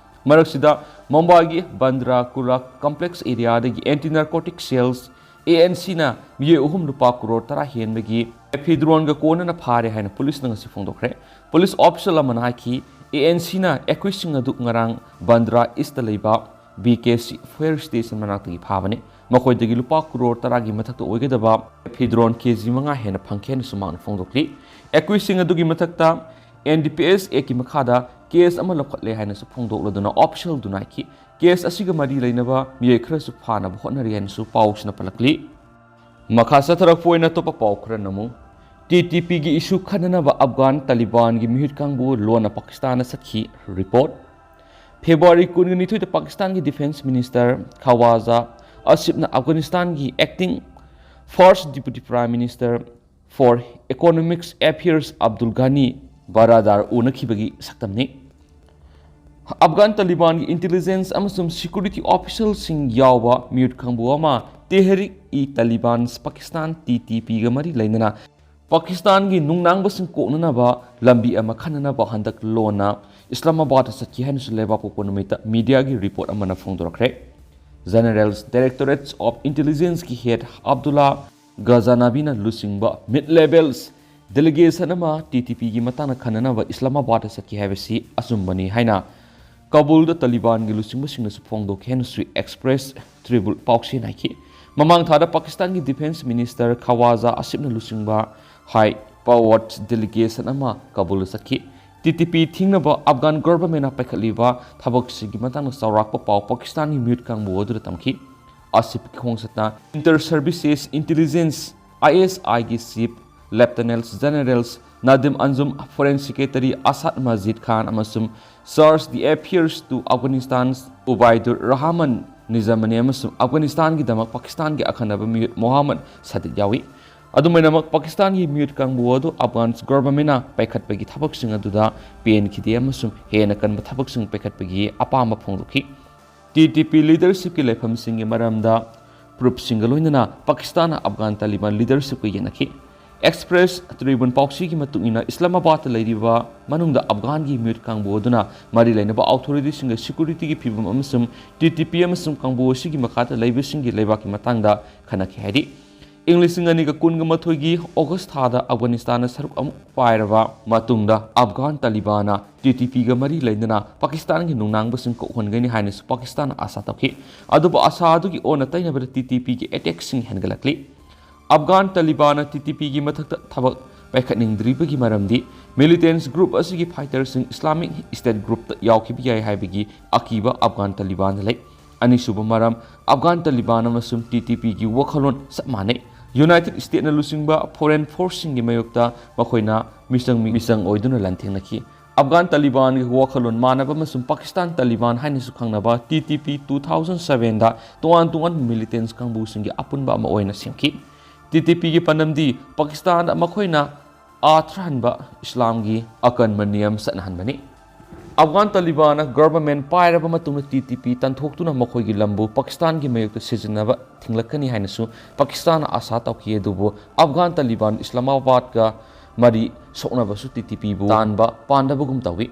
ꯃꯔꯛꯁꯤꯗ ꯃꯨꯝꯕꯥꯏꯒꯤ Bandra ꯀꯨꯂꯥꯛ complex ꯑꯦꯔꯤꯌꯥꯗꯒꯤ Anti Narcotic Cells, A N C ꯅ ꯃꯤꯑꯣꯏ ꯑꯍꯨꯝ ꯂꯨꯄꯥ ꯀ꯭ꯔꯣꯔ ꯇꯔꯥ ꯍꯦꯟꯕꯒꯤ ꯃꯦꯐꯤꯗ꯭ꯔꯣꯟꯒ ꯀꯣꯟꯅꯅ ꯐꯥꯔꯦ ꯍꯥꯏꯅ ꯄꯨꯂꯤꯁꯅ ꯉꯁꯤ ꯐꯣꯡꯗꯣꯛꯈ꯭ꯔꯦ꯫ ꯄꯨꯂꯤꯁ ꯑꯣꯐꯤꯁꯤꯌꯦꯜ ꯑꯃꯅ ꯍꯥꯏꯈꯤ, A N C ꯅ ꯑꯦꯀ꯭ꯌꯨꯁꯁꯤꯡ ꯑꯗꯨ ꯉꯔꯥꯡ ꯕꯟꯗ꯭ꯔꯥ ꯏꯁꯇ ꯂꯩꯕ B K C fuel station ꯃꯅꯥꯛꯇꯒꯤ ꯐꯥꯕꯅꯤ꯫ ꯃꯈꯣꯏꯗꯒꯤ ꯂꯨꯄꯥ ꯀ꯭ꯔꯣꯔ ꯇꯔꯥꯒꯤ ꯃꯊꯛꯇ ꯑꯣꯏꯒꯗꯕ ꯃꯦꯐꯤꯗ꯭ꯔꯣꯟ ꯀꯦ ꯖꯤ ꯃꯉꯥ ꯍꯦꯟꯅ ꯐꯪꯈꯤ ꯍꯥꯏꯅꯁꯨ ꯃꯍꯥꯛꯅ ꯐꯣꯡꯗꯣꯛꯂꯤ꯫ ꯑꯦꯀ꯭ꯌꯨꯁꯁꯤꯡ ꯑꯗꯨꯒꯤ ꯃꯊꯛꯇ N D P S Act ꯀꯤ ꯃꯈꯥꯗ ꯀꯦꯁ ꯑꯃ ꯂꯧꯈꯠꯂꯦ ꯍꯥꯏꯅꯁꯨ ꯐꯣꯡꯗꯣꯛꯂꯗꯨꯅ ꯑꯣꯐꯤꯁꯤꯌꯦꯜꯗꯨꯅ ꯍꯥꯏꯈꯤ, ꯀꯦꯁ ꯑꯁꯤꯒ ꯃꯔꯤ ꯂꯩꯅꯕ ꯃꯤꯑꯣꯏ ꯈꯔꯁꯨ ꯐꯥꯅꯕ ꯍꯣꯠꯅꯔꯤ ꯍꯥꯏꯅꯁꯨ ꯄꯥꯎꯁꯤꯅ ꯄꯜꯂꯛꯂꯤ꯫ ꯃꯈꯥ ꯆꯠꯊꯔꯛꯄ ꯑꯣꯏꯅ ꯑꯇꯣꯞꯄ ꯄꯥꯎ ꯈꯔ ꯅꯃꯨ꯫ T T P ꯒꯤ ꯏꯁꯨ ꯈꯟꯅꯅꯕ ꯑꯐꯒꯥꯟ ꯇꯥꯂꯤꯕꯥꯟꯒꯤ ꯃꯤꯍꯨꯠ ꯀꯥꯡꯕꯨ ꯂꯣꯟꯅ ꯄꯥꯀꯤꯁꯇꯥꯟꯗ ꯆꯠꯈꯤ꯫ ꯔꯤꯄꯣꯔꯠ꯫ ꯐꯦꯕ꯭ꯔꯨꯋꯥꯔꯤ ꯀꯨꯟꯅꯤꯊꯣꯏꯗ ꯄꯥꯀꯤꯁꯇꯥꯟꯒꯤ ꯗꯤꯐꯦꯟꯁ ꯃꯤꯅꯤꯁꯇꯔ ꯈꯋꯥꯖꯥ ꯑꯁꯤꯐꯅ ꯑꯐꯒꯥꯅꯤꯁꯇꯥꯟꯒꯤ acting first deputy prime minister for economics affairs Abdul Ghani Baradar ꯎꯅꯈꯤꯕꯒꯤ ꯁꯛꯇꯝꯅꯤ꯫ ꯑꯐꯒꯥꯟ ꯇꯥꯂꯤꯕꯥꯟꯒꯤ ꯏꯟꯇꯦꯂꯤꯖꯦꯟꯁ ꯑꯃꯁꯨꯡ ꯁꯦꯀ꯭ꯌꯨꯔꯤꯇꯤ ꯑꯣꯐꯤꯁꯤꯌꯦꯜꯁꯤꯡ ꯌꯥꯎꯕ ꯃꯤꯍꯨꯠ ꯀꯥꯡꯕꯨ ꯑꯃ Tehreek e Taliban Pakistan, T T P ꯒ ꯃꯔꯤ ꯂꯩꯅꯅ ꯄꯥꯀꯤꯁꯇꯥꯟꯒꯤ ꯅꯨꯡꯅꯥꯡꯕꯁꯤꯡ ꯀꯣꯛꯅꯅꯕ ꯂꯝꯕꯤ ꯑꯃ ꯈꯟꯅꯅꯕ ꯍꯟꯗꯛ ꯂꯣꯟꯅ ꯏꯁꯂꯥꯃꯥꯕꯥꯗ ꯆꯠꯈꯤ ꯍꯥꯏꯅꯁꯨ ꯂꯩꯕꯥꯛꯄꯣꯛꯄ ꯅꯨꯃꯤꯠꯇ ꯃꯤꯗꯤꯌꯥꯒꯤ ꯔꯤꯄꯣꯔꯠ ꯑꯃꯅ ꯐꯣꯡꯗꯣꯔꯛꯈ꯭ꯔꯦ꯫ General Directorate of Intelligence ꯀꯤ head ꯑꯕꯗꯨꯜꯂꯥ ꯒꯖꯥꯅꯥꯕꯤꯅ ꯂꯨꯆꯤꯡꯕ mid levels Delegation ꯑꯃ ꯇꯤ ꯇꯤ ꯄꯤꯒꯤ ꯃꯇꯥꯡꯗ ꯈꯟꯅꯅꯕ ꯏꯁꯂꯥꯃꯥꯕꯥꯗꯇ ꯆꯠꯈꯤ ꯍꯥꯏꯕꯁꯤ ꯑꯆꯨꯝꯕꯅꯤ ꯍꯥꯏꯅ ꯀꯥꯕꯨꯜꯗ ꯇꯥꯂꯤꯕꯥꯟꯒꯤ ꯂꯨꯆꯤꯡꯕꯁꯤꯡꯅꯁꯨ ꯐꯣꯡꯗꯣꯛꯈꯤ ꯍꯥꯏꯅꯁꯨ Express Tribune ꯄꯥꯎꯆꯦꯅ ꯍꯥꯏꯈꯤ꯫ ꯃꯃꯥꯡ ꯊꯥꯗ ꯄꯥꯀꯤꯁꯇꯥꯟꯒꯤ Defence Minister ꯈꯋꯥꯖꯥ ꯑꯁꯤꯐꯅ ꯂꯨꯆꯤꯡꯕ high powered delegation ꯑꯃ ꯀꯥꯕꯨꯜꯗ ꯆꯠꯈꯤ꯫ ꯇꯤ ꯇꯤ ꯄꯤ ꯊꯤꯡꯅꯕ ꯑꯐꯒꯥꯟ governmentꯅ ꯄꯥꯏꯈꯠꯂꯤꯕ ꯊꯕꯛꯁꯤꯡꯒꯤ ꯃꯇꯥꯡꯗ ꯆꯥꯎꯔꯥꯛꯄ ꯄꯥꯎ ꯄꯥꯀꯤꯁꯇꯥꯟꯒꯤ ꯃꯤꯍꯨꯠ ꯀꯥꯡꯕꯨ ꯑꯗꯨꯗ ꯇꯝꯈꯤ꯫ ꯑꯁꯤꯐꯀꯤ ꯈꯣꯡꯆꯠꯇ Inter Services Intelligence, I S Iꯒꯤ Chief Lieutenant Generals ꯅꯥꯗꯤꯝ ꯑꯟꯖꯨꯝ, Foreign Secretary ꯑꯁꯥꯗ ꯃꯖꯤꯗ ꯈꯥꯟ ꯑꯃꯁꯨꯡ Charge d'Affaires to Afghanistan Ubaidur Rahman Nizamani ꯑꯃꯁꯨꯡ ꯑꯐꯒꯥꯅꯤꯁꯇꯥꯟꯒꯤꯗꯃꯛ ꯄꯥꯀꯤꯁꯇꯥꯟꯒꯤ ꯑꯈꯟꯅꯕ ꯃꯤꯍꯨꯠ ꯃꯣꯍꯥꯃꯗ ꯁꯥꯗꯤꯗ ꯌꯥꯎꯏ꯫ ꯑꯗꯨꯃꯥꯏꯅꯃꯛ ꯄꯥꯀꯤꯁꯇꯥꯟꯒꯤ ꯃꯤꯍꯨꯠ ꯀꯥꯡꯕꯨ ꯑꯗꯨ ꯑꯐꯒꯥꯟ governmentꯅ ꯄꯥꯏꯈꯠꯄꯒꯤ ꯊꯕꯛꯁꯤꯡ ꯑꯗꯨꯗ ꯄꯦꯟꯈꯤꯗꯦ ꯑꯃꯁꯨꯡ ꯍꯦꯟꯅ ꯀꯟꯕ ꯊꯕꯛꯁꯤꯡ ꯄꯥꯏꯈꯠꯄꯒꯤ ꯑꯄꯥꯝꯕ ꯐꯣꯡꯗꯣꯛꯈꯤ꯫ ꯇꯤ ꯇꯤ ꯄꯤ leadershipꯀꯤ ꯂꯩꯐꯝꯁꯤꯡꯒꯤ ꯃꯔꯝꯗ proofꯁꯤꯡꯒ ꯂꯣꯏꯅꯅ ꯄꯥꯀꯤꯁꯇꯥꯟꯅ ꯑꯐꯒꯥꯟ ꯇꯥꯂꯤꯕꯥꯟ leadershipꯀ ꯌꯦꯟꯅꯈꯤ꯫ Express Tribune ꯄꯥꯎꯆꯦꯒꯤ ꯃꯇꯨꯡ ꯏꯟꯅ ꯏꯁꯂꯥꯃꯥꯕꯥꯗꯇ ꯂꯩꯔꯤꯕ ꯃꯅꯨꯡꯗ ꯑꯐꯒꯥꯟꯒꯤ ꯃꯤꯍꯨꯠ ꯀꯥꯡꯕꯨ ꯑꯗꯨꯅ ꯃꯔꯤ ꯂꯩꯅꯕ authorityꯁꯤꯡꯒ securityꯒꯤ ꯐꯤꯕꯝ ꯑꯃꯁꯨꯡ ꯇꯤ ꯇꯤ ꯄꯤ ꯑꯃꯁꯨꯡ ꯀꯥꯡꯕꯨ ꯑꯁꯤꯒꯤ ꯃꯈꯥꯗ ꯂꯩꯕꯁꯤꯡꯒꯤ ꯂꯩꯕꯥꯛꯀꯤ ꯃꯇꯥꯡꯗ ꯈꯟꯅꯈꯤ ꯍꯥꯏꯔꯤ꯫ ꯏꯪ ꯂꯤꯁꯤꯡ ꯑꯅꯤꯒ ꯀꯨꯟꯒ ꯃꯥꯊꯣꯏꯒꯤ August ꯊꯥꯗ ꯑꯐꯒꯥꯅꯤꯁꯇꯥꯟꯅ ꯁꯔꯨꯛ ꯑꯃꯨꯛ ꯄꯥꯏꯔꯕ ꯃꯇꯨꯡꯗ ꯑꯐꯒꯥꯟ ꯇꯥꯂꯤꯕꯥꯟꯅ ꯇꯤ ꯇꯤ ꯄꯤꯒ ꯃꯔꯤ ꯂꯩꯅꯅ ꯄꯥꯀꯤꯁꯇꯥꯟꯒꯤ ꯅꯨꯡꯅꯥꯡꯕꯁꯤꯡ ꯀꯣꯛꯍꯟꯒꯅꯤ ꯍꯥꯏꯅꯁꯨ ꯄꯥꯀꯤꯁꯇꯥꯟꯅ ꯑꯥꯁꯥ ꯇꯧꯈꯤ꯫ ꯑꯗꯨꯕꯨ ꯑꯥꯁꯥ ꯑꯗꯨꯒꯤ ꯑꯣꯟꯅ ꯇꯩꯅꯕꯗ ꯇꯤ ꯇꯤ ꯄꯤꯒꯤ attackꯁꯤꯡ ꯍꯦꯟꯒꯠꯂꯛꯂꯤ꯫ ꯑꯐꯒꯥꯟ ꯇꯥꯂꯤꯕꯥꯟꯅ ꯇꯤ ꯇꯤ ꯄꯤꯒꯤ ꯃꯊꯛꯇ ꯊꯕꯛ ꯄꯥꯏꯈꯠꯅꯤꯡꯗ꯭ꯔꯤꯕꯒꯤ ꯃꯔꯝꯗꯤ militants group ꯑꯁꯤꯒꯤ fighterꯁꯤꯡ Islamic State groupꯇ ꯌꯥꯎꯈꯤꯕ ꯌꯥꯏ ꯍꯥꯏꯕꯒꯤ ꯑꯀꯤꯕ ꯑꯐꯒꯥꯟ ꯇꯥꯂꯤꯕꯥꯟꯗ ꯂꯩ꯫ ꯑꯅꯤꯁꯨꯕ ꯃꯔꯝ, ꯑꯐꯒꯥꯟ ꯇꯥꯂꯤꯕꯥꯟ ꯑꯃꯁꯨꯡ ꯇꯤ ꯇꯤ ꯄꯤꯒꯤ ꯋꯥꯈꯜꯂꯣꯟ ꯆꯞ ꯃꯥꯟꯅꯩ꯫ United Stateꯅ ꯂꯨꯆꯤꯡꯕ foreign forceꯁꯤꯡꯒꯤ ꯃꯥꯌꯣꯛꯇ ꯃꯈꯣꯏꯅ ꯃꯤꯆꯪ, ꯃꯤꯆꯪ ꯑꯣꯏꯗꯨꯅ ꯂꯥꯟꯊꯦꯡꯅꯈꯤ꯫ ꯑꯐꯒꯥꯟ ꯇꯥꯂꯤꯕꯥꯟꯒꯤ ꯋꯥꯈꯜꯂꯣꯟ ꯃꯥꯟꯅꯕ ꯑꯃꯁꯨꯡ ꯄꯥꯀꯤꯁꯇꯥꯟ ꯇꯥꯂꯤꯕꯥꯟ ꯍꯥꯏꯅꯁꯨ ꯈꯪꯅꯕ T T P two thousand sevenꯗ ꯇꯣꯉꯥꯟ ꯇꯣꯉꯥꯟꯕ militants ꯀꯥꯡꯕꯨꯁꯤꯡꯒꯤ ꯑꯄꯨꯟꯕ ꯑꯃ ꯑꯣꯏꯅ ꯁꯦꯝꯈꯤ꯫ ꯇꯤ ꯇꯤ ꯄꯤꯒꯤ ꯄꯥꯟꯗꯝꯗꯤ ꯄꯥꯀꯤꯁꯇꯥꯟꯗ ꯃꯈꯣꯏꯅ ꯑꯥꯊ꯭ꯔꯍꯟꯕ ꯏꯁꯂꯥꯝꯒꯤ ꯑꯀꯟꯕ ꯅꯤꯌꯝ ꯆꯠꯅꯍꯟꯕꯅꯤ꯫ ꯑꯐꯒꯥꯟ ꯇꯥꯂꯤꯕꯥꯟꯅ government ꯄꯥꯏꯔꯕ ꯃꯇꯨꯡꯗ ꯇꯤ ꯇꯤ ꯄꯤ ꯇꯥꯟꯊꯣꯛꯇꯨꯅ ꯃꯈꯣꯏꯒꯤ ꯂꯝꯕꯨ ꯄꯥꯀꯤꯁꯇꯥꯟꯒꯤ ꯃꯥꯌꯣꯛꯇ ꯁꯤꯖꯤꯟꯅꯕ ꯊꯤꯡꯂꯛꯀꯅꯤ ꯍꯥꯏꯅꯁꯨ ꯄꯥꯀꯤꯁꯇꯥꯟꯅ ꯑꯥꯁꯥ ꯇꯧꯈꯤ, ꯑꯗꯨꯕꯨ ꯑꯐꯒꯥꯟ ꯇꯥꯂꯤꯕꯥꯟ ꯏꯁꯂꯥꯃꯥꯕꯥꯗꯀ ꯃꯔꯤ ꯁꯣꯛꯅꯕꯁꯨ ꯇꯤ ꯇꯤ ꯄꯤꯕꯨ ꯇꯥꯟꯕ ꯄꯥꯟꯗꯕꯒꯨꯝ ꯇꯧꯏ꯫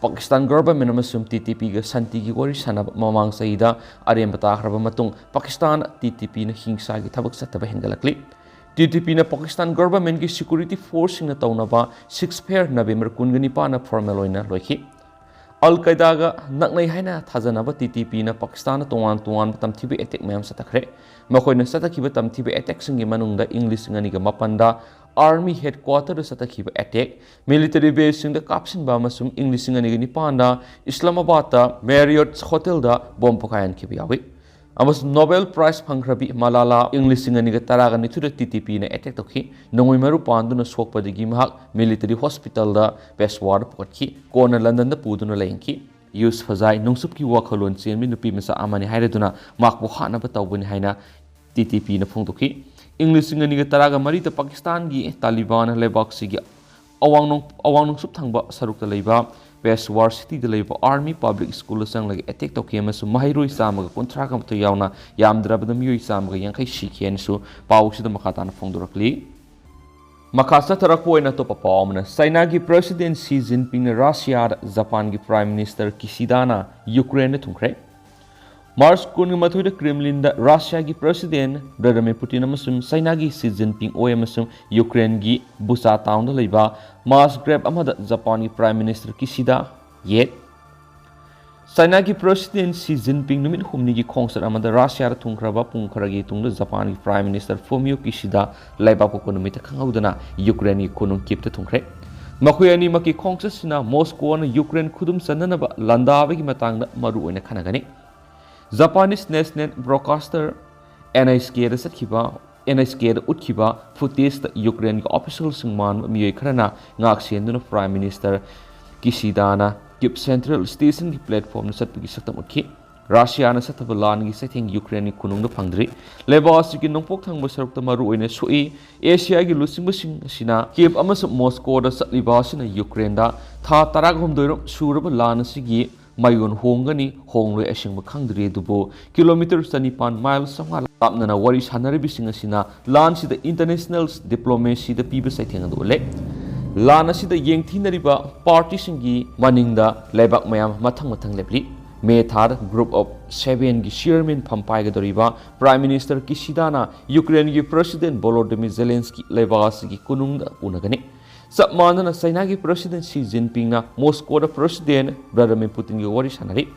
ꯄꯥꯀꯤꯁꯇꯥꯟ government ꯑꯃꯁꯨꯡ ꯇꯤ ꯇꯤ ꯄꯤꯒ ꯁꯥꯟꯇꯤꯒꯤ ꯋꯥꯔꯤ ꯁꯥꯟꯅꯕ ꯃꯃꯥꯡ ꯆꯍꯤꯗ ꯑꯔꯦꯝꯕ ꯇꯥꯈ꯭ꯔꯕ ꯃꯇꯨꯡ ꯄꯥꯀꯤꯁꯇꯥꯟ ꯇꯤ ꯇꯤ ꯄꯤꯅ ꯍꯤꯡꯁꯥꯒꯤ ꯊꯕꯛ ꯆꯠꯊꯕ ꯍꯦꯟꯒꯠꯂꯛꯂꯤ꯫ ꯇꯤ ꯇꯤ ꯄꯤꯅ ꯄꯥꯀꯤꯁꯇꯥꯟ ꯒꯚꯔꯟꯃꯦꯟꯠꯀꯤ ꯁꯦꯀ꯭ꯌꯨꯔꯤꯇꯤ ꯐꯣꯔꯁꯁꯤꯡꯅ ꯇꯧꯅꯕ ꯁꯤꯖꯐꯌꯔ ꯅꯕꯦꯝꯕꯔ ꯀꯨꯟꯒ ꯅꯤꯄꯥꯟꯗ ꯐꯣꯔꯃꯦꯜ ꯑꯣꯏꯅ ꯂꯣꯏꯈꯤ꯫ ꯑꯜ ꯀꯥꯏꯗꯥꯒ ꯅꯛꯅꯩ ꯍꯥꯏꯅ ꯊꯥꯖꯅꯕ ꯇꯤ ꯇꯤ ꯄꯤꯅ ꯄꯥꯀꯤꯁꯇꯥꯟꯗ ꯇꯣꯉꯥꯟ ꯇꯣꯉꯥꯟꯕ ꯇꯝꯊꯤꯕ ꯑꯦꯇꯦꯛ ꯃꯌꯥꯝ ꯆꯠꯊꯈ꯭ꯔꯦ꯫ ꯃꯈꯣꯏꯅ ꯆꯠꯊꯈꯤꯕ ꯇꯝꯊꯤꯕ ꯑꯦꯇꯦꯛꯁꯤꯡꯒꯤ ꯃꯅꯨꯡꯗ ꯏꯪ ꯂꯤꯁꯤꯡ ꯑꯅꯤꯒ ꯃꯥꯄꯟꯗ ꯑꯥꯔꯃꯤ ꯍꯦꯗꯀ꯭ꯋꯥꯇꯔꯗ ꯆꯠꯊꯈꯤꯕ ꯑꯦꯇꯦꯛ, ꯃꯤꯂꯤꯇꯔꯤ ꯕꯦꯁꯁꯤꯡꯗ ꯀꯥꯞꯁꯤꯟꯕ ꯑꯃꯁꯨꯡ ꯏꯪ ꯂꯤꯁꯤꯡ ꯑꯅꯤꯒ ꯅꯤꯄꯥꯟꯗ ꯏꯁꯂꯥꯃꯥꯕꯥꯗꯇ ꯃꯦꯔꯤꯌꯣꯠ ꯍꯣꯇꯦꯜꯗ ꯕꯣꯝ ꯄꯣꯈꯥꯏꯍꯟꯈꯤꯕ ꯌꯥꯎꯏ꯫ ꯑꯃꯁꯨꯡ ꯅꯣꯕꯦꯜ ꯄ꯭ꯔꯥꯏꯖ ꯐꯪꯈ꯭ꯔꯕꯤ ꯃꯂꯥꯂꯥ ꯏꯪ ꯂꯤꯁꯤꯡ ꯑꯅꯤꯒ ꯇꯔꯥꯒ ꯅꯤꯊꯣꯏꯗ ꯇꯤ ꯇꯤ ꯄꯤꯅ ꯑꯦꯇꯦꯛ ꯇꯧꯈꯤ꯫ ꯅꯣꯡꯃꯩ ꯃꯔꯨ ꯄꯥꯟꯗꯨꯅ ꯁꯣꯛꯄꯗꯒꯤ ꯃꯍꯥꯛ ꯃꯤꯂꯤꯇꯔꯤ ꯍꯣꯁꯄꯤꯇꯥꯜꯗ ꯄꯦꯁꯋꯥꯔꯗ ꯄꯨꯈꯠꯈꯤ꯫ ꯀꯣꯟꯅ ꯂꯟꯗꯟꯗ ꯄꯨꯗꯨꯅ ꯂꯥꯌꯦꯡꯈꯤ꯫ ꯌꯨꯁꯐꯖꯥꯏ ꯅꯨꯡꯁꯨꯞꯀꯤ ꯋꯥꯈꯜꯂꯣꯟ ꯆꯦꯟꯕꯤ ꯅꯨꯄꯤ ꯃꯆꯥ ꯑꯃꯅꯤ ꯍꯥꯏꯔꯗꯨꯅ ꯃꯍꯥꯛꯄꯨ ꯍꯥꯠꯅꯕ ꯇꯧꯕꯅꯤ ꯍꯥꯏꯅ ꯇꯤ ꯇꯤ ꯄꯤꯅ ꯐꯣꯡꯗꯣꯛꯈꯤ꯫ ꯏꯪ ꯂꯤꯁꯤꯡ ꯑꯅꯤꯒ ꯇꯔꯥꯒ ꯃꯔꯤꯗ ꯄꯥꯀꯤꯁꯇꯥꯟꯒꯤ ꯇꯥꯂꯤꯕꯥꯟ ꯂꯩꯕꯥꯛꯁꯤꯒꯤ ꯑꯋꯥꯡ ꯅꯣꯡ-, ꯑꯋꯥꯡ ꯅꯣꯡꯆꯨꯞ ꯊꯪꯕ ꯁꯔꯨꯛꯇ ꯂꯩꯕ ꯄꯦꯁꯋꯥꯔ ꯁꯤꯇꯤꯗ ꯂꯩꯕ ꯑꯥꯔꯃꯤ ꯄꯕ꯭ꯂꯤꯛ ꯁ꯭ꯀꯨꯜꯗ ꯆꯪꯂꯒ ꯑꯦꯇꯦꯛ ꯇꯧꯈꯤ ꯑꯃꯁꯨꯡ ꯃꯍꯩꯔꯣꯏ ꯆꯥꯝꯃꯒ ꯀꯨꯟꯊ꯭ꯔꯥꯒ ꯃꯥꯊꯣꯏ ꯌꯥꯎꯅ ꯌꯥꯝꯗ꯭ꯔꯕꯗ ꯃꯤꯑꯣꯏ ꯆꯥꯝꯃꯒ ꯌꯥꯡꯈꯩ ꯁꯤꯈꯤ ꯍꯥꯏꯅꯁꯨ ꯄꯥꯎꯁꯤꯗ ꯃꯈꯥ ꯇꯥꯅ ꯐꯣꯡꯗꯣꯔꯛꯂꯤ꯫ ꯃꯈꯥ ꯆꯠꯊꯔꯛꯄ ꯑꯣꯏꯅ ꯑꯇꯣꯞꯄ ꯄꯥꯎ ꯑꯃꯅ, ꯆꯥꯏꯅꯥꯒꯤ ꯄ꯭ꯔꯦꯁꯤꯗꯦꯟꯠ ꯁꯤ ꯖꯤꯟꯄꯤꯡꯅ ꯔꯁꯤꯌꯥꯗ ꯖꯄꯥꯟꯒꯤ ꯄ꯭ꯔꯥꯏꯝ ꯃꯤꯅꯤꯁꯇꯔ ꯀꯤꯁꯤꯗꯥꯅ ꯌꯨꯀ꯭ꯔꯦꯟꯗ ꯊꯨꯡꯈ꯭ꯔꯦ꯫ ꯃꯥꯔꯆ ꯀꯨꯟꯃꯥꯊꯣꯏꯗ ꯀ꯭ꯔꯦꯝꯂꯤꯟꯗ ꯔꯁꯤꯌꯥꯒꯤ ꯄ꯭ꯔꯦꯁꯤꯗꯦꯟꯠ ꯚ꯭ꯂꯥꯗꯤꯃꯤꯔ ꯄꯨꯇꯤꯟ ꯑꯃꯁꯨꯡ ꯆꯥꯏꯅꯥꯒꯤ ꯁꯤ ꯖꯤꯟꯄꯤꯡ ꯑꯣꯏ ꯑꯃꯁꯨꯡ ꯌꯨꯀ꯭ꯔꯦꯟꯒꯤ ꯕꯨꯆꯥ ꯇꯥꯎꯟꯗ ꯂꯩꯕ ꯃꯥꯁ ꯒ꯭ꯔꯦꯞ ꯑꯃꯗ ꯖꯄꯥꯟꯒꯤ ꯄ꯭ꯔꯥꯏꯝ ꯃꯤꯅꯤꯁꯇꯔ ꯀꯤꯁꯤꯗꯥ ꯌꯦꯠ꯫ ꯆꯥꯏꯅꯥꯒꯤ ꯄ꯭ꯔꯦꯁꯤꯗꯦꯟꯠ ꯁꯤ ꯖꯤꯟꯄꯤꯡ ꯅꯨꯃꯤꯠ ꯍꯨꯝꯅꯤꯒꯤ ꯈꯣꯡꯆꯠ ꯑꯃꯗ ꯔꯁꯤꯌꯥꯗ ꯊꯨꯡꯈ꯭ꯔꯕ ꯄꯨꯡ ꯈꯔꯒꯤ ꯇꯨꯡꯗ ꯖꯄꯥꯟꯒꯤ ꯄ꯭ꯔꯥꯏꯝ ꯃꯤꯅꯤꯁꯇꯔ ꯐꯨꯃꯤꯌꯣ ꯀꯤꯁꯤꯗꯥ ꯂꯩꯕꯥꯛꯄꯣꯛꯄ ꯅꯨꯃꯤꯠꯇ ꯈꯪꯍꯧꯗꯅ ꯌꯨꯀ꯭ꯔꯦꯟꯒꯤ ꯈꯨꯅꯨꯡ ꯀꯤꯞꯇ ꯊꯨꯡꯈ꯭ꯔꯦ꯫ ꯃꯈꯣꯏ ꯑꯅꯤꯃꯛꯀꯤ ꯈꯣꯡꯆꯠꯁꯤꯅ ꯃꯣꯁꯀꯣꯅ ꯌꯨꯀ꯭ꯔꯦꯟ ꯈꯨꯗꯨꯝ ꯆꯟꯅꯅꯕ ꯂꯥꯟꯗꯥꯕꯒꯤ ꯃꯇꯥꯡꯗ ꯃꯔꯨ ꯑꯣꯏꯅ ꯈꯟꯅꯒꯅꯤ꯫ ꯖꯄꯥꯅꯤꯁ ꯅꯦꯁꯅꯦꯜ ꯕ꯭ꯔꯣꯗꯀꯥꯁꯇꯔ ꯑꯦꯟ ꯑꯩꯆ ꯀꯦꯗ ꯆꯠꯈꯤꯕ, ꯑꯦꯟ ꯑꯩꯆ ꯀꯦꯗ ꯎꯠꯈꯤꯕ ꯐꯨꯇꯦꯖꯇ ꯌꯨꯀ꯭ꯔꯦꯟꯒꯤ ꯑꯣꯐꯤꯁꯤꯌꯦꯜꯁꯤꯡ ꯃꯥꯟꯕ ꯃꯤꯑꯣꯏ ꯈꯔꯅ ꯉꯥꯛ ꯁꯦꯟꯗꯨꯅ ꯄ꯭ꯔꯥꯏꯝ ꯃꯤꯅꯤꯁꯇꯔ ꯀꯤꯁꯤꯗꯥꯅ ꯀꯤꯞ ꯁꯦꯟꯇ꯭ꯔꯦꯜ ꯁ꯭ꯇꯦꯁꯟꯒꯤ ꯄ꯭ꯂꯦꯠꯐꯣꯝꯗ ꯆꯠꯄꯒꯤ ꯁꯛꯇꯝ ꯎꯠꯈꯤ꯫ ꯔꯁꯤꯌꯥꯅ ꯆꯠꯊꯕ ꯂꯥꯟꯒꯤ ꯆꯩꯊꯦꯡ ꯌꯨꯀ꯭ꯔꯦꯟꯒꯤ ꯈꯨꯅꯨꯡꯗ ꯐꯪꯗ꯭ꯔꯤ꯫ ꯂꯩꯕꯥꯛ ꯑꯁꯤꯒꯤ ꯅꯣꯡꯄꯣꯛ ꯊꯪꯕ ꯁꯔꯨꯛꯇ ꯃꯔꯨ ꯑꯣꯏꯅ ꯁꯣꯛꯏ꯫ ꯑꯦꯁꯤꯌꯥꯒꯤ ꯂꯨꯆꯤꯡꯕꯁꯤꯡ ꯑꯁꯤꯅ ꯀꯤꯞ ꯑꯃꯁꯨꯡ ꯃꯣꯁꯀꯣꯗ ꯆꯠꯂꯤꯕ ꯑꯁꯤꯅ ꯌꯨꯀ꯭ꯔꯦꯟꯗ ꯊꯥ ꯇꯔꯥꯍꯨꯝꯗꯣꯏꯔꯣꯝ ꯁꯨꯔꯕ ꯂꯥꯟ ꯑꯁꯤꯒꯤ ꯃꯌꯣꯟ ꯍꯣꯡꯒꯅꯤ, ꯍꯣꯡꯂꯣꯏ ꯑꯁꯦꯡꯕ ꯈꯪꯗ꯭ꯔꯤ꯫ ꯑꯗꯨꯕꯨ ꯀꯤꯂꯣꯃꯤꯇꯔ ꯆꯅꯤꯄꯥꯟ, ꯃꯥꯏꯜ ꯆꯥꯝꯃꯉꯥ ꯂꯥꯞꯅꯅ ꯋꯥꯔꯤ ꯁꯥꯟꯅꯔꯤꯕꯁꯤꯡ ꯑꯁꯤꯅ ꯂꯥꯟꯁꯤꯗ ꯏꯟꯇꯔꯅꯦꯁꯅꯦꯜ ꯗꯤꯄ꯭ꯂꯣꯃꯦꯁꯤꯗ ꯄꯤꯕ ꯆꯩꯊꯦꯡ ꯑꯗꯨ ꯎꯠꯂꯦ꯫ ꯂꯥꯟ ꯑꯁꯤꯗ ꯌꯦꯡꯊꯤꯅꯔꯤꯕ ꯄꯥꯔꯇꯤꯁꯤꯡꯒꯤ ꯃꯅꯤꯡꯗ ꯂꯩꯕꯥꯛ ꯃꯌꯥꯝ ꯃꯊꯪ ꯃꯊꯪ ꯂꯦꯞꯂꯤ꯫ ꯃꯦ ꯊꯥꯗ Group of Sevenꯒꯤ chairman ꯐꯝ ꯄꯥꯏꯒꯗꯧꯔꯤꯕ Prime Minister ꯀꯤꯁꯤꯗꯥꯅ ꯌꯨꯀ꯭ꯔꯦꯟꯒꯤ President Volodymyr Zelensky ꯂꯩꯕꯥꯛ ꯑꯁꯤꯒꯤ ꯀꯣꯅꯨꯡꯗ ꯎꯅꯒꯅꯤ꯫ ꯆꯞ ꯃꯥꯟꯅꯅ ꯆꯥꯏꯅꯥꯒꯤ President ꯁꯤ ꯖꯤꯟꯄꯤꯡꯅ ꯃꯣꯁꯀꯣꯗ President ꯚ꯭ꯂꯥꯗꯤꯃꯤꯔ ꯄꯨꯇꯤꯟꯒ ꯋꯥꯔꯤ ꯁꯥꯟꯅꯔꯤ꯫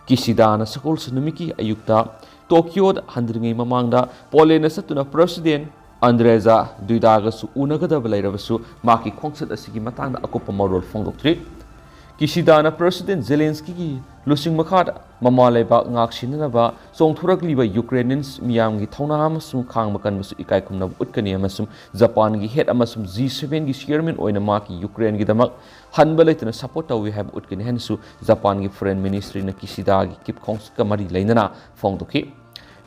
ꯀꯤꯁꯤꯗꯥꯅ ꯁꯒꯣꯜꯁꯦꯟ ꯅꯨꯃꯤꯠꯀꯤ ꯑꯌꯨꯛꯇ ꯇꯣꯀꯤꯌꯣꯗ ꯍꯟꯗ꯭ꯔꯤꯉꯩ ꯃꯃꯥꯡꯗ ꯄꯣꯂꯦꯟꯗ ꯆꯠꯇꯨꯅ President ꯑꯟꯗ꯭ꯔꯦꯖꯥ ꯗꯨꯏꯗꯥꯒꯁꯨ ꯎꯅꯒꯗꯕ ꯂꯩꯔꯕꯁꯨ ꯃꯍꯥꯛꯀꯤ ꯈꯣꯡꯆꯠ ꯑꯁꯤꯒꯤ ꯃꯇꯥꯡꯗ ꯑꯀꯨꯞꯄ ꯃꯔꯣꯜ ꯐꯣꯡꯗꯣꯛꯇ꯭ꯔꯤ꯫ ꯀꯤꯁꯤꯗꯥꯅ President ꯖꯦꯂꯦꯟꯁꯀꯤꯒꯤ ꯂꯨꯆꯤꯡ ꯃꯈꯥꯗ ꯃꯃꯥ ꯂꯩꯕꯥꯛ ꯉꯥꯛ ꯁꯦꯟꯅꯅꯕ ꯆꯣꯡꯊꯣꯔꯛꯂꯤꯕ Ukrainians ꯃꯤꯌꯥꯝꯒꯤ ꯊꯧꯅꯥ ꯑꯃꯁꯨꯡ ꯈꯥꯡꯕ ꯀꯟꯕꯁꯨ ꯏꯀꯥꯏ ꯈꯨꯝꯅꯕ ꯎꯠꯀꯅꯤ ꯑꯃꯁꯨꯡ ꯖꯄꯥꯟꯒꯤ head ꯑꯃꯁꯨꯡ G sevenꯒꯤ chairman ꯑꯣꯏꯅ ꯃꯍꯥꯛꯀꯤ ꯌꯨꯀ꯭ꯔꯦꯟꯒꯤꯗꯃꯛ ꯍꯟꯕ ꯂꯩꯇꯅ support ꯇꯧꯏ ꯍꯥꯏꯕ ꯎꯠꯀꯅꯤ ꯍꯥꯏꯅꯁꯨ ꯖꯄꯥꯟꯒꯤ Foreign Ministryꯅ ꯀꯤꯁꯤꯗꯥꯒꯤ ꯀꯤꯞ ꯈꯣꯡꯆꯠꯀ ꯃꯔꯤ ꯂꯩꯅꯅ ꯐꯣꯡꯗꯣꯛꯈꯤ꯫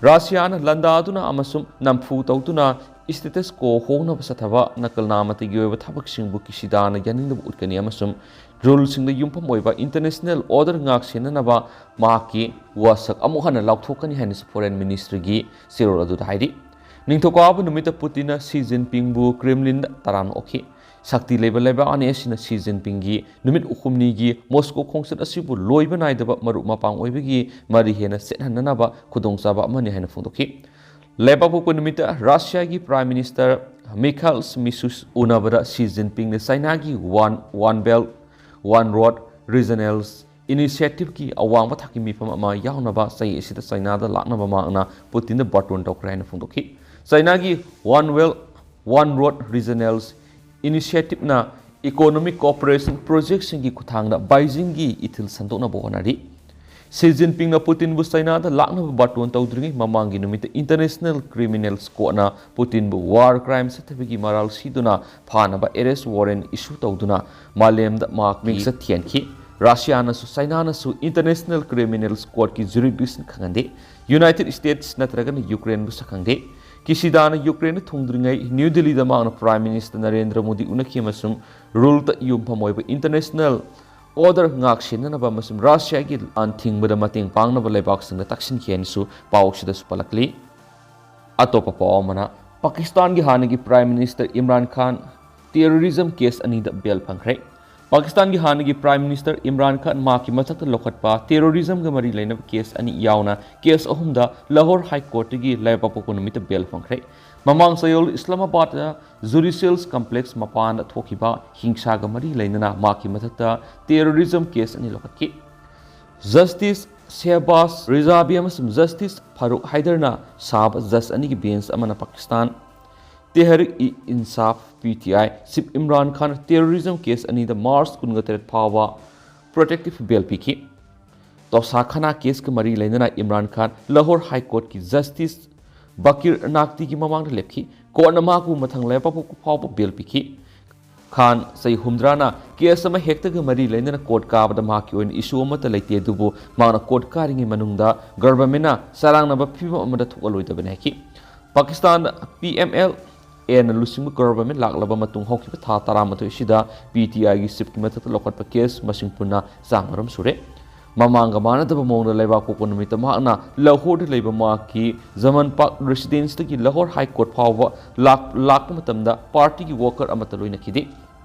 ꯔꯁꯤꯌꯥꯅ ꯂꯥꯟꯗꯥꯗꯨꯅ ꯑꯃꯁꯨꯡ ꯅꯝꯐꯨ ꯇꯧꯗꯨꯅ status quo ꯍꯣꯡꯅꯕ ꯆꯠꯊꯕ ꯅꯀꯜ ꯅꯥꯃꯇꯒꯤ ꯑꯣꯏꯕ ꯊꯕꯛꯁꯤꯡꯕꯨ ꯀꯤꯁꯤꯗꯥꯅ ꯌꯥꯅꯤꯡꯗꯕ ꯎꯠꯀꯅꯤ ꯑꯃꯁꯨꯡ ruleꯁꯤꯡꯗ ꯌꯨꯝꯐꯝ ꯑꯣꯏꯕ international order ꯉꯥꯛ ꯁꯦꯟꯅꯅꯕ ꯃꯍꯥꯛꯀꯤ ꯋꯥꯁꯛ ꯑꯃꯨꯛ ꯍꯟꯅ ꯂꯥꯎꯊꯣꯛꯀꯅꯤ ꯍꯥꯏꯅꯁꯨ Foreign Ministryꯒꯤ ꯆꯦꯔꯣꯜ ꯑꯗꯨꯗ ꯍꯥꯏꯔꯤ꯫ ꯅꯤꯡꯊꯧꯀꯥꯕ ꯅꯨꯃꯤꯠꯇ ꯄꯨꯇꯤꯟꯅ ꯁꯤ ꯖꯤꯟꯄꯤꯡꯕꯨ ꯀ꯭ꯔꯦꯝꯂꯤꯟꯗ ꯇꯔꯥꯝꯅ ꯑꯣꯛꯈꯤ꯫ ꯁꯛꯇꯤ ꯂꯩꯕ ꯂꯩꯕꯥꯛ ꯑꯅꯤ ꯑꯁꯤꯅ ꯁꯤ ꯖꯤꯟꯄꯤꯡꯒꯤ ꯅꯨꯃꯤꯠ ꯍꯨꯝꯅꯤꯒꯤ ꯃꯣꯁꯀꯣ ꯈꯣꯡꯆꯠ ꯑꯁꯤꯕꯨ ꯂꯣꯏꯕ ꯅꯥꯏꯗꯕ ꯃꯔꯨꯞ ꯃꯄꯥꯡ ꯑꯣꯏꯕꯒꯤ ꯃꯔꯤ ꯍꯦꯟꯅ ꯆꯦꯠꯍꯟꯅꯅꯕ ꯈꯨꯗꯣꯡꯆꯥꯕ ꯑꯃꯅꯤ ꯍꯥꯏꯅ ꯐꯣꯡꯗꯣꯛꯈꯤ꯫ ꯂꯩꯕꯥꯛꯄꯣꯛꯄ ꯅꯨꯃꯤꯠꯇ ꯔꯁꯤꯌꯥꯒꯤ Prime Minister Mikhail Mishustin ꯎꯅꯕꯗ ꯁꯤ ꯖꯤꯟꯄꯤꯡꯅ ꯆꯥꯏꯅꯥꯒꯤ One, One Belt, One Road Regional Initiativeꯀꯤ ꯑꯋꯥꯡꯕ ꯊꯥꯛꯀꯤ ꯃꯤꯐꯝ ꯑꯃ ꯌꯥꯎꯅꯕ ꯆꯍꯤ ꯑꯁꯤꯗ ꯆꯥꯏꯅꯥꯗ ꯂꯥꯛꯅꯕ ꯃꯍꯥꯛꯅ ꯄꯨꯇꯤꯟꯗ ꯕꯥꯔꯇꯣꯟ ꯇꯧꯈ꯭ꯔꯦ ꯍꯥꯏꯅ ꯐꯣꯡꯗꯣꯛꯈꯤ꯫ ꯆꯥꯏꯅꯥꯒꯤ One Belt, One Road Regional Initiativeꯅ economic cooperation projectꯁꯤꯡꯒꯤ ꯈꯨꯠꯊꯥꯡꯗ ꯕꯥꯏꯖꯤꯡꯒꯤ ꯏꯊꯤꯜ ꯁꯟꯗꯣꯛꯅꯕ ꯍꯣꯠꯅꯔꯤ꯫ ꯁꯤ ꯖꯤꯟꯄꯤꯡꯅ ꯄꯨꯇꯤꯟꯕꯨ ꯆꯥꯏꯅꯥꯗ ꯂꯥꯛꯅꯕ ꯕꯥꯔꯇꯣꯟ ꯇꯧꯗ꯭ꯔꯤꯉꯩ ꯃꯃꯥꯡꯒꯤ ꯅꯨꯃꯤꯠꯇ International Criminals Courtꯅ ꯄꯨꯇꯤꯟꯕꯨ war crime ꯆꯠꯊꯕꯒꯤ ꯃꯔꯥꯜ ꯁꯤꯗꯨꯅ ꯐꯥꯅꯕ arrest warrant issue ꯇꯧꯗꯨꯅ ꯃꯥꯂꯦꯝꯗ ꯃꯍꯥꯛꯀꯤ ꯃꯤꯡꯆꯠ ꯊꯤꯍꯟꯈꯤ꯫ ꯔꯁꯤꯌꯥꯅꯁꯨ ꯆꯥꯏꯅꯥꯅꯁꯨ International Criminals Courtꯀꯤ jurisdiction ꯈꯪꯍꯟꯗꯦ꯫ United States ꯅꯠꯇ꯭ꯔꯒꯅ ꯌꯨꯀ꯭ꯔꯦꯟꯕꯨ ꯁꯛꯈꯪꯗꯦ꯫ ꯀꯤꯁꯤꯗꯥꯅ ꯌꯨꯀ꯭ꯔꯦꯟꯗ ꯊꯨꯡꯗ꯭ꯔꯤꯉꯩ ꯅ꯭ꯌꯨ ꯗꯤꯜꯂꯤꯗ ꯃꯍꯥꯛꯅ Prime Minister ꯅꯔꯦꯟꯗ꯭ꯔ ꯃꯣꯗꯤ ꯎꯅꯈꯤ ꯑꯃꯁꯨꯡ ruleꯇ ꯌꯨꯝꯐꯝ ꯑꯣꯏꯕ international order ꯉꯥꯛ ꯁꯦꯟꯅꯅꯕ ꯑꯃꯁꯨꯡ ꯔꯁꯤꯌꯥꯒꯤ ꯂꯥꯟ ꯊꯤꯡꯕꯗ ꯃꯇꯦꯡ ꯄꯥꯡꯅꯕ ꯂꯩꯕꯥꯛꯁꯤꯡꯗ ꯇꯛꯁꯤꯟꯈꯤ ꯍꯥꯏꯅꯁꯨ ꯄꯥꯎꯁꯤꯗꯁꯨ ꯄꯜꯂꯛꯂꯤ꯫ ꯑꯇꯣꯞꯄ ꯄꯥꯎ ꯑꯃꯅ, ꯄꯥꯀꯤꯁꯇꯥꯟꯒꯤ ꯍꯥꯟꯅꯒꯤ Prime Minister ꯏꯝꯔꯥꯟ ꯈꯥꯟ terrorism case ꯑꯅꯤꯗ bail ꯐꯪꯈ꯭ꯔꯦ꯫ ꯄꯥꯀꯤꯁꯇꯥꯟꯒꯤ ꯍꯥꯟꯅꯒꯤ Prime Minister ꯏꯝꯔꯥꯟ ꯈꯥꯟ ꯃꯍꯥꯛꯀꯤ ꯃꯊꯛꯇ ꯂꯧꯈꯠꯄ terrorism ꯒ ꯃꯔꯤ ꯂꯩꯅꯕ case ꯑꯅꯤ ꯌꯥꯎꯅ case ꯑꯍꯨꯝꯗ ꯂꯥꯍꯣꯔ High Court ꯇꯒꯤ ꯂꯩꯕꯥꯛꯄꯣꯛꯄ ꯅꯨꯃꯤꯠꯇ bail ꯐꯪꯈ꯭ꯔꯦ꯫ ꯃꯃꯥꯡ ꯆꯌꯣꯜ ꯏꯁꯂꯥꯃꯥꯕꯥꯗꯇ Judicial Complex ꯃꯄꯥꯟꯗ ꯊꯣꯛꯈꯤꯕ ꯍꯤꯡꯁꯥꯒ ꯃꯔꯤ ꯂꯩꯅꯅ ꯃꯍꯥꯛꯀꯤ ꯃꯊꯛꯇ terrorism case ꯑꯅꯤ ꯂꯧꯈꯠꯈꯤ꯫ Justice ꯁꯦꯍꯕꯥꯖ ꯔꯤꯖꯥꯕꯤ ꯑꯃꯁꯨꯡ Justice ꯐꯥꯔꯨꯛ ꯍꯥꯏꯗꯔꯅ ꯁꯥꯕ judge ꯑꯅꯤꯒꯤ bench ꯑꯃꯅ Pakistan ꯇꯦꯍꯔꯤꯛ-ꯏ-ꯏꯟꯁꯥꯐ, P T I, Chief Imran Khan terrorism case ꯑꯅꯤꯗ March ꯀꯨꯟꯒ ꯇꯔꯦꯠ ꯐꯥꯎꯕ protective bail ꯄꯤꯈꯤ꯫ ꯇꯣꯁꯥ ꯈꯅꯥ case ꯀ ꯃꯔꯤ ꯂꯩꯅꯅ ꯏꯝꯔꯥꯟ ꯈꯥꯟ ꯂꯥꯍꯣꯔ High Court ꯀꯤ Justice ꯕꯀꯤꯔ ꯅꯥꯛꯇꯤꯒꯤ ꯃꯃꯥꯡꯗ ꯂꯦꯞꯈꯤ꯫ Court ꯅ ꯃꯍꯥꯛꯄꯨ ꯃꯊꯪ ꯂꯩꯕꯥꯛꯄꯣꯛꯄ ꯐꯥꯎꯕ bail ꯄꯤꯈꯤ꯫ ꯈꯥꯟ, ꯆꯍꯤ ꯍꯨꯝꯗ꯭ꯔꯥꯅ, case ꯑꯃ ꯍꯦꯛꯇꯒ ꯃꯔꯤ ꯂꯩꯅꯅ court ꯀꯥꯕꯗ ꯃꯍꯥꯛꯀꯤ ꯑꯣꯏꯅ issue ꯑꯃꯠꯇ ꯂꯩꯇꯦ, ꯑꯗꯨꯕꯨ ꯃꯍꯥꯛꯅ court ꯀꯥꯔꯤꯉꯩ ꯃꯅꯨꯡꯗ government ꯅ ꯆꯔꯥꯡꯅꯕ ꯐꯤꯕꯝ ꯑꯃꯗ ꯊꯣꯛꯍꯜꯂꯣꯏꯗꯕꯅꯤ ꯍꯥꯏꯈꯤ꯫ Pakistan P M L A ꯅ ꯂꯨꯆꯤꯡꯕ government ꯂꯥꯛꯂꯕ ꯃꯇꯨꯡ ꯍꯧꯈꯤꯕ ꯊꯥ ꯇꯔꯥꯃꯥꯊꯣꯏ ꯑꯁꯤꯗ P T I ꯒꯤ chief ꯀꯤ ꯃꯊꯛꯇ ꯂꯧꯈꯠꯄ case ꯃꯁꯤꯡ ꯄꯨꯟꯅ ꯆꯥꯝꯃꯔꯣꯝ ꯁꯨꯔꯦ꯫ ꯃꯃꯥꯡꯒ ꯃꯥꯟꯅꯗꯕ ꯃꯑꯣꯡꯗ ꯂꯩꯕꯥꯛꯄꯣꯛꯄ ꯅꯨꯃꯤꯠꯇ ꯃꯍꯥꯛꯅ ꯂꯥꯍꯣꯔꯗ ꯂꯩꯕ ꯃꯍꯥꯛꯀꯤ ꯖꯃꯟ ꯄꯥꯔꯛ residence ꯇꯒꯤ ꯂꯥꯍꯣꯔ High Court ꯐꯥꯎꯕ ꯂꯥꯛ-, ꯂꯥꯛꯄ ꯃꯇꯝꯗ party ꯒꯤ worker ꯑꯃꯠꯇ ꯂꯣꯏꯅꯈꯤꯗꯦ꯫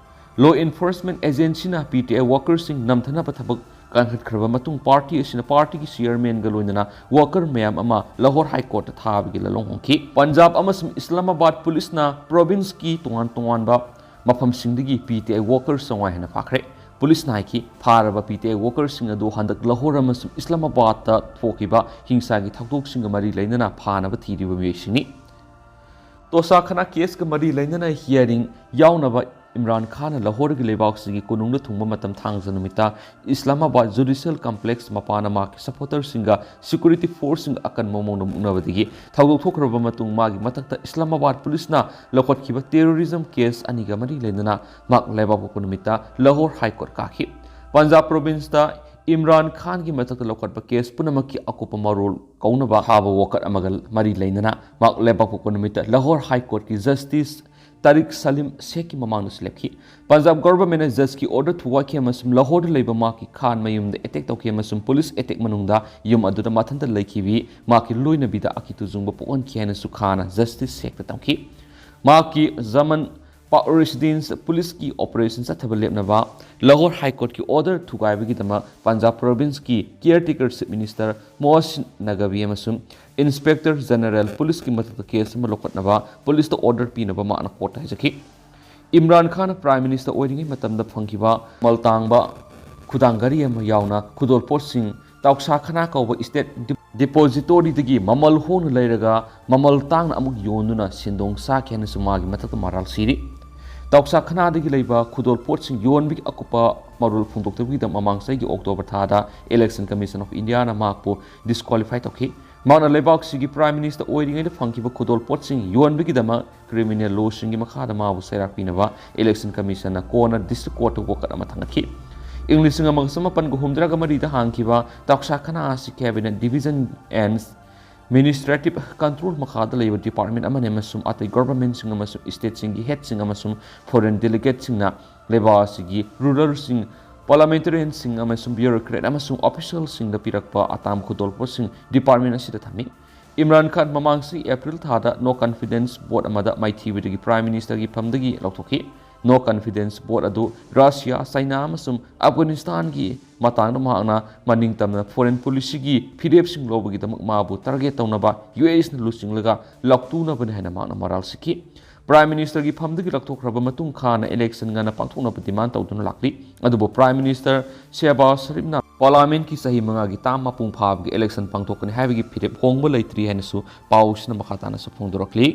Law enforcement agency ꯅ P T I worker ꯁꯤꯡ ꯅꯝꯊꯅꯕ ꯊꯕꯛ ꯀꯟꯈꯠꯈ꯭ꯔꯕ ꯃꯇꯨꯡ, party ꯑꯁꯤꯅ party ꯒꯤ chairman ꯒ ꯂꯣꯏꯅꯅ worker ꯃꯌꯥꯝ ꯑꯃ ꯂꯥꯍꯣꯔ High Court ꯇ ꯊꯥꯕꯒꯤ ꯂꯥꯂꯣꯡ ꯍꯣꯡꯈꯤ꯫ ꯄꯟꯖꯥꯕ ꯑꯃꯁꯨꯡ ꯏꯁꯂꯥꯃꯥꯕꯥꯗ ꯄꯨꯂꯤꯁꯅ province ꯀꯤ ꯇꯣꯉꯥꯟ ꯇꯣꯉꯥꯟꯕ ꯃꯐꯝꯁꯤꯡꯗꯒꯤ P T I worker ꯆꯥꯝꯃꯉꯥ ꯍꯦꯟꯅ ꯐꯥꯈ꯭ꯔꯦ꯫ ꯄꯨꯂꯤꯁꯅ ꯍꯥꯏꯈꯤ, ꯐꯥꯔꯕ P T I worker ꯁꯤꯡ ꯑꯗꯨ ꯍꯟꯗꯛ ꯂꯥꯍꯣꯔ ꯑꯃꯁꯨꯡ ꯏꯁꯂꯥꯃꯥꯕꯥꯗꯇ ꯊꯣꯛꯈꯤꯕ ꯍꯤꯡꯁꯥꯒꯤ ꯊꯧꯗꯣꯛꯁꯤꯡꯒ ꯃꯔꯤ ꯂꯩꯅꯅ ꯐꯥꯅꯕ ꯊꯤꯔꯤꯕ ꯃꯤꯑꯣꯏꯁꯤꯡꯅꯤ꯫ ꯇꯣꯁꯥ ꯈꯅꯥ case ꯀ ꯃꯔꯤ ꯂꯩꯅꯅ hearing ꯌꯥꯎꯅꯕ ꯏꯝꯔꯥꯟ ꯈꯥꯟꯅ ꯂꯥꯍꯣꯔꯒꯤ ꯂꯩꯕꯥꯛꯁꯤꯡꯒꯤ ꯀꯣꯅꯨꯡꯗ ꯊꯨꯡꯕ ꯃꯇꯝ ꯊꯥꯡꯖ ꯅꯨꯃꯤꯠꯇ ꯏꯁꯂꯥꯃꯥꯕꯥꯗ Judicial Complex ꯃꯄꯥꯟꯗ ꯃꯍꯥꯛꯀꯤ supporter ꯁꯤꯡꯒ security force ꯁꯤꯡꯒ ꯑꯀꯟꯕ ꯃꯑꯣꯡꯗ ꯃꯨꯛꯅꯕꯗꯒꯤ ꯊꯧꯗꯣꯛ ꯊꯣꯛꯈ꯭ꯔꯕ ꯃꯇꯨꯡ ꯃꯥꯒꯤ ꯃꯊꯛꯇ ꯏꯁꯂꯥꯃꯥꯕꯥꯗ ꯄꯨꯂꯤꯁꯅ ꯂꯧꯈꯠꯈꯤꯕ terrorism case ꯑꯅꯤꯒ ꯃꯔꯤ ꯂꯩꯅꯅ ꯃꯍꯥꯛ ꯂꯩꯕꯥꯛꯄꯣꯛꯄ ꯅꯨꯃꯤꯠꯇ Lahore High Court ꯀꯥꯈꯤ꯫ Punjab province ꯇ ꯏꯝꯔꯥꯟ ꯈꯥꯟꯒꯤ ꯃꯊꯛꯇ ꯂꯧꯈꯠꯄ case ꯄꯨꯝꯅꯃꯛꯀꯤ ꯑꯀꯨꯞꯄ ꯃꯔꯣꯜ ꯀꯧꯅꯕ ꯐꯥꯕ worker ꯑꯃꯒ ꯃꯔꯤ ꯂꯩꯅꯅ ꯃꯍꯥꯛ ꯂꯩꯕꯥꯛꯄꯣꯛꯄ ꯅꯨꯃꯤꯠꯇ ꯂꯥꯍꯣꯔ High Court ꯀꯤ Justice ꯇꯥꯔꯤꯛ ꯁꯂꯤꯝ ꯁꯦꯈꯀꯤ ꯃꯃꯥꯡꯗꯁꯨ ꯂꯦꯞꯈꯤ꯫ ꯄꯟꯖꯥꯕ government ꯅ judge ꯀꯤ order ꯊꯨꯒꯥꯏꯈꯤ ꯑꯃꯁꯨꯡ ꯂꯥꯍꯣꯔꯗ ꯂꯩꯕ ꯃꯍꯥꯛꯀꯤ ꯈꯥꯟ ꯃꯌꯨꯝꯗ attack ꯇꯧꯈꯤ ꯑꯃꯁꯨꯡ police attack ꯃꯅꯨꯡꯗ ꯌꯨꯝ ꯑꯗꯨꯗ ꯃꯊꯟꯇ ꯂꯩꯈꯤꯕꯤ ꯃꯍꯥꯛꯀꯤ ꯂꯣꯏꯅꯕꯤꯗ ꯑꯀꯤꯕ ꯇꯨꯖꯨꯡꯕ ꯄꯣꯛꯍꯟꯈꯤ ꯍꯥꯏꯅꯁꯨ ꯈꯥꯟꯅ Justice ꯁꯦꯈꯇ ꯇꯝꯈꯤ꯫ ꯃꯍꯥꯛꯀꯤ ꯖꯃꯟ ꯄꯥꯛ ꯔꯦꯁꯤꯗꯦꯟꯁ ꯄꯨꯂꯤꯁꯀꯤ ꯑꯣꯄꯔꯦꯁꯟ ꯆꯠꯊꯕ ꯂꯦꯞꯅꯕ ꯂꯥꯍꯣꯔ ꯍꯥꯏ ꯀꯣꯔꯠꯀꯤ ꯑꯣꯔꯗꯔ ꯊꯨꯒꯥꯏꯕꯒꯤꯗꯃꯛ ꯄꯟꯖꯥꯕ ꯄ꯭ꯔꯣꯚꯤꯟꯁꯀꯤ ꯀꯤꯌꯔ ꯇꯦꯀꯔ ꯆꯤꯐ ꯃꯤꯅꯤꯁꯇꯔ ꯃꯣꯍꯁꯤꯟ ꯅꯒꯕꯤ ꯑꯃꯁꯨꯡ ꯏꯟꯁꯄꯦꯛꯇꯔ ꯖꯦꯅꯔꯦꯜ ꯄꯨꯂꯤꯁꯀꯤ ꯃꯊꯛꯇ ꯀꯦꯁ ꯑꯃ ꯂꯧꯈꯠꯅꯕ ꯄꯨꯂꯤꯁꯇ ꯑꯣꯔꯗꯔ ꯄꯤꯅꯕ ꯃꯍꯥꯛꯅ ꯀꯣꯔꯠꯇ ꯍꯥꯏꯖꯈꯤ꯫ ꯏꯝꯔꯥꯟ ꯈꯥꯟꯅ ꯄ꯭ꯔꯥꯏꯝ ꯃꯤꯅꯤꯁꯇꯔ ꯑꯣꯏꯔꯤꯉꯩ ꯃꯇꯝꯗ ꯐꯪꯈꯤꯕ ꯃꯃꯜ ꯇꯥꯡꯕ ꯈꯨꯗꯥꯡ ꯘꯔꯤ ꯑꯃ ꯌꯥꯎꯅ ꯈꯨꯗꯣꯜꯄꯣꯠꯁꯤꯡ ꯇꯥꯎꯁꯥ ꯈꯅꯥ ꯀꯧꯕ ꯏꯁꯇꯦꯠ ꯗꯤ-, ꯗꯤꯄꯣꯖꯤꯇꯣꯔꯤꯗꯒꯤ ꯃꯃꯜ ꯍꯣꯡꯅ ꯂꯩꯔꯒ ꯃꯃꯜ ꯇꯥꯡꯅ ꯑꯃꯨꯛ ꯌꯣꯟꯗꯨꯅ ꯁꯦꯟꯗꯣꯡ ꯆꯥꯈꯤ ꯍꯥꯏꯅꯁꯨ ꯃꯥꯒꯤ ꯃꯊꯛꯇ ꯃꯔꯥꯜ ꯁꯤꯔꯤ꯫ ꯇꯥꯎꯁꯥ ꯈꯅꯥꯗꯒꯤ ꯂꯩꯕ ꯈꯨꯗꯣꯜꯄꯣꯠꯁꯤꯡ ꯌꯣꯟꯕꯒꯤ ꯑꯀꯨꯞꯄ ꯃꯔꯣꯜ ꯐꯣꯡꯗꯣꯛꯇꯕꯒꯤꯗꯃꯛ ꯃꯃꯥꯡ ꯆꯍꯤꯒꯤ ꯑꯣꯛꯇꯣꯕꯔ ꯊꯥꯗ Election Commission of Indiaꯅ ꯃꯍꯥꯛꯄꯨ ꯗꯤꯁꯀ꯭ꯋꯥꯂꯤꯐꯥꯏ ꯇꯧꯈꯤ꯫ ꯃꯍꯥꯛꯅ ꯂꯩꯕꯥꯛꯁꯤꯒꯤ ꯄ꯭ꯔꯥꯏꯝ ꯃꯤꯅꯤꯁꯇꯔ ꯑꯣꯏꯔꯤꯉꯩꯗ ꯐꯪꯈꯤꯕ ꯈꯨꯗꯣꯜꯄꯣꯠꯁꯤꯡ ꯌꯣꯟꯕꯒꯤꯗꯃꯛ ꯀ꯭ꯔꯤꯃꯤꯅꯦꯜ ꯂꯣꯁꯤꯡꯒꯤ ꯃꯈꯥꯗ ꯃꯥꯕꯨ ꯆꯩꯔꯥꯛ ꯄꯤꯅꯕ Election Commissionꯅ ꯀꯣꯟꯅ ꯗꯤꯁꯇ꯭ꯔꯤꯛ ꯀꯣꯔꯠꯇ ꯋꯥꯀꯠ ꯑꯃ ꯊꯥꯡꯒꯠꯈꯤ꯫ ꯏꯪ ꯂꯤꯁꯤꯡ ꯑꯃꯒ ꯆꯃꯥꯄꯟꯒ ꯍꯨꯝꯗ꯭ꯔꯥꯒ ꯃꯔꯤꯗ ꯍꯥꯡꯈꯤꯕ ꯇꯥꯎꯁꯥ ꯈꯅꯥ ꯑꯁꯤ Cabinet Division and Administrative Control ꯃꯈꯥꯗ ꯂꯩꯕ ꯗꯤꯄꯥꯔꯠꯃꯦꯟ ꯑꯃꯅꯤ ꯑꯃꯁꯨꯡ ꯑꯇꯩ ꯒꯣꯚꯔꯟꯃꯦꯟꯠꯁꯤꯡ ꯑꯃꯁꯨꯡ ꯏꯁꯇꯦꯠꯁꯤꯡꯒꯤ ꯍꯦꯗꯁꯤꯡ ꯑꯃꯁꯨꯡ ꯐꯣꯔꯦꯟ ꯗꯦꯂꯤꯒꯦꯠꯁꯤꯡꯅ ꯂꯩꯕꯥꯛ ꯑꯁꯤꯒꯤ ꯔꯨꯂꯔꯁꯤꯡ, ꯄꯥꯔꯂꯥꯃꯦꯟꯇꯔꯤꯌꯟꯁꯤꯡ ꯑꯃꯁꯨꯡ ꯕ꯭ꯌꯨꯔꯣꯀ꯭ꯔꯦꯠ ꯑꯃꯁꯨꯡ ꯑꯣꯐꯤꯁꯤꯌꯦꯜꯁꯤꯡꯗ ꯄꯤꯔꯛꯄ ꯑꯇꯥꯡꯕ ꯈꯨꯗꯣꯜꯄꯣꯠꯁꯤꯡ ꯗꯤꯄꯥꯔꯠꯃꯦꯟ ꯑꯁꯤꯗ ꯊꯝꯃꯤ꯫ ꯏꯝꯔꯥꯟ ꯈꯥꯟ ꯃꯃꯥꯡ ꯆꯍꯤ ꯑꯦꯄ꯭ꯔꯤꯜ ꯊꯥꯗ ꯅꯣ ꯀꯟꯐꯤꯗꯦꯟꯁ ꯚꯣꯠ ꯑꯃꯗ ꯃꯥꯏꯊꯤꯕꯗꯒꯤ ꯄ꯭ꯔꯥꯏꯝ ꯃꯤꯅꯤꯁꯇꯔꯒꯤ ꯐꯝꯗꯒꯤ ꯂꯧꯊꯣꯛꯈꯤ꯫ ꯅꯣ ꯀꯟꯐꯤꯗꯦꯟꯁ ꯚꯣꯠ ꯑꯗꯨ ꯔꯁꯤꯌꯥ, ꯆꯥꯏꯅꯥ ꯑꯃꯁꯨꯡ ꯑꯐꯒꯥꯅꯤꯁꯇꯥꯟꯒꯤ ꯃꯇꯥꯡꯗ ꯃꯍꯥꯛꯅ ꯃꯅꯤꯡ ꯇꯝꯅ ꯐꯣꯔꯦꯟ ꯄꯣꯂꯤꯁꯤꯒꯤ ꯐꯤꯔꯦꯞꯁꯤꯡ ꯂꯧꯕꯒꯤꯗꯃꯛ ꯃꯥꯕꯨ ꯇꯥꯔꯒꯦꯠ ꯇꯧꯅꯕ ꯌꯨ ꯑꯦꯁꯅ ꯂꯨꯆꯤꯡꯂꯒ ꯂꯥꯎꯇꯨꯅꯕꯅꯤ ꯍꯥꯏꯅ ꯃꯍꯥꯛꯅ ꯃꯔꯥꯜ ꯁꯤꯈꯤ꯫ ꯄ꯭ꯔꯥꯏꯝ ꯃꯤꯅꯤꯁꯇꯔꯒꯤ ꯐꯝꯗꯒꯤ ꯂꯧꯊꯣꯛꯈ꯭ꯔꯕ ꯃꯇꯨꯡ ꯈꯥꯟꯅ ꯏꯂꯦꯛꯁꯟ ꯉꯟꯅ ꯄꯥꯡꯊꯣꯛꯅꯕ ꯗꯤꯃꯥꯟ ꯇꯧꯗꯨꯅ ꯂꯥꯛꯂꯤ꯫ ꯑꯗꯨꯕꯨ ꯄ꯭ꯔꯥꯏꯝ ꯃꯤꯅꯤꯁꯇꯔ ꯁꯦꯍꯕꯥꯖ ꯁꯔꯤꯐꯅ ꯄꯥꯔꯂꯥꯃꯦꯟꯠꯀꯤ ꯆꯍꯤ ꯃꯉꯥꯒꯤ ꯇꯥꯝ ꯃꯄꯨꯡ ꯐꯥꯕꯒꯤ ꯏꯂꯦꯛꯁꯟ ꯄꯥꯡꯊꯣꯛꯀꯅꯤ ꯍꯥꯏꯕꯒꯤ ꯐꯤꯔꯦꯞ ꯍꯣꯡꯕ ꯂꯩꯇ꯭ꯔꯤ ꯍꯥꯏꯅꯁꯨ ꯄꯥꯎꯁꯤꯅ ꯃꯈꯥ ꯇꯥꯅꯁꯨ ꯐꯣꯡꯗꯣꯔꯛꯂꯤ꯫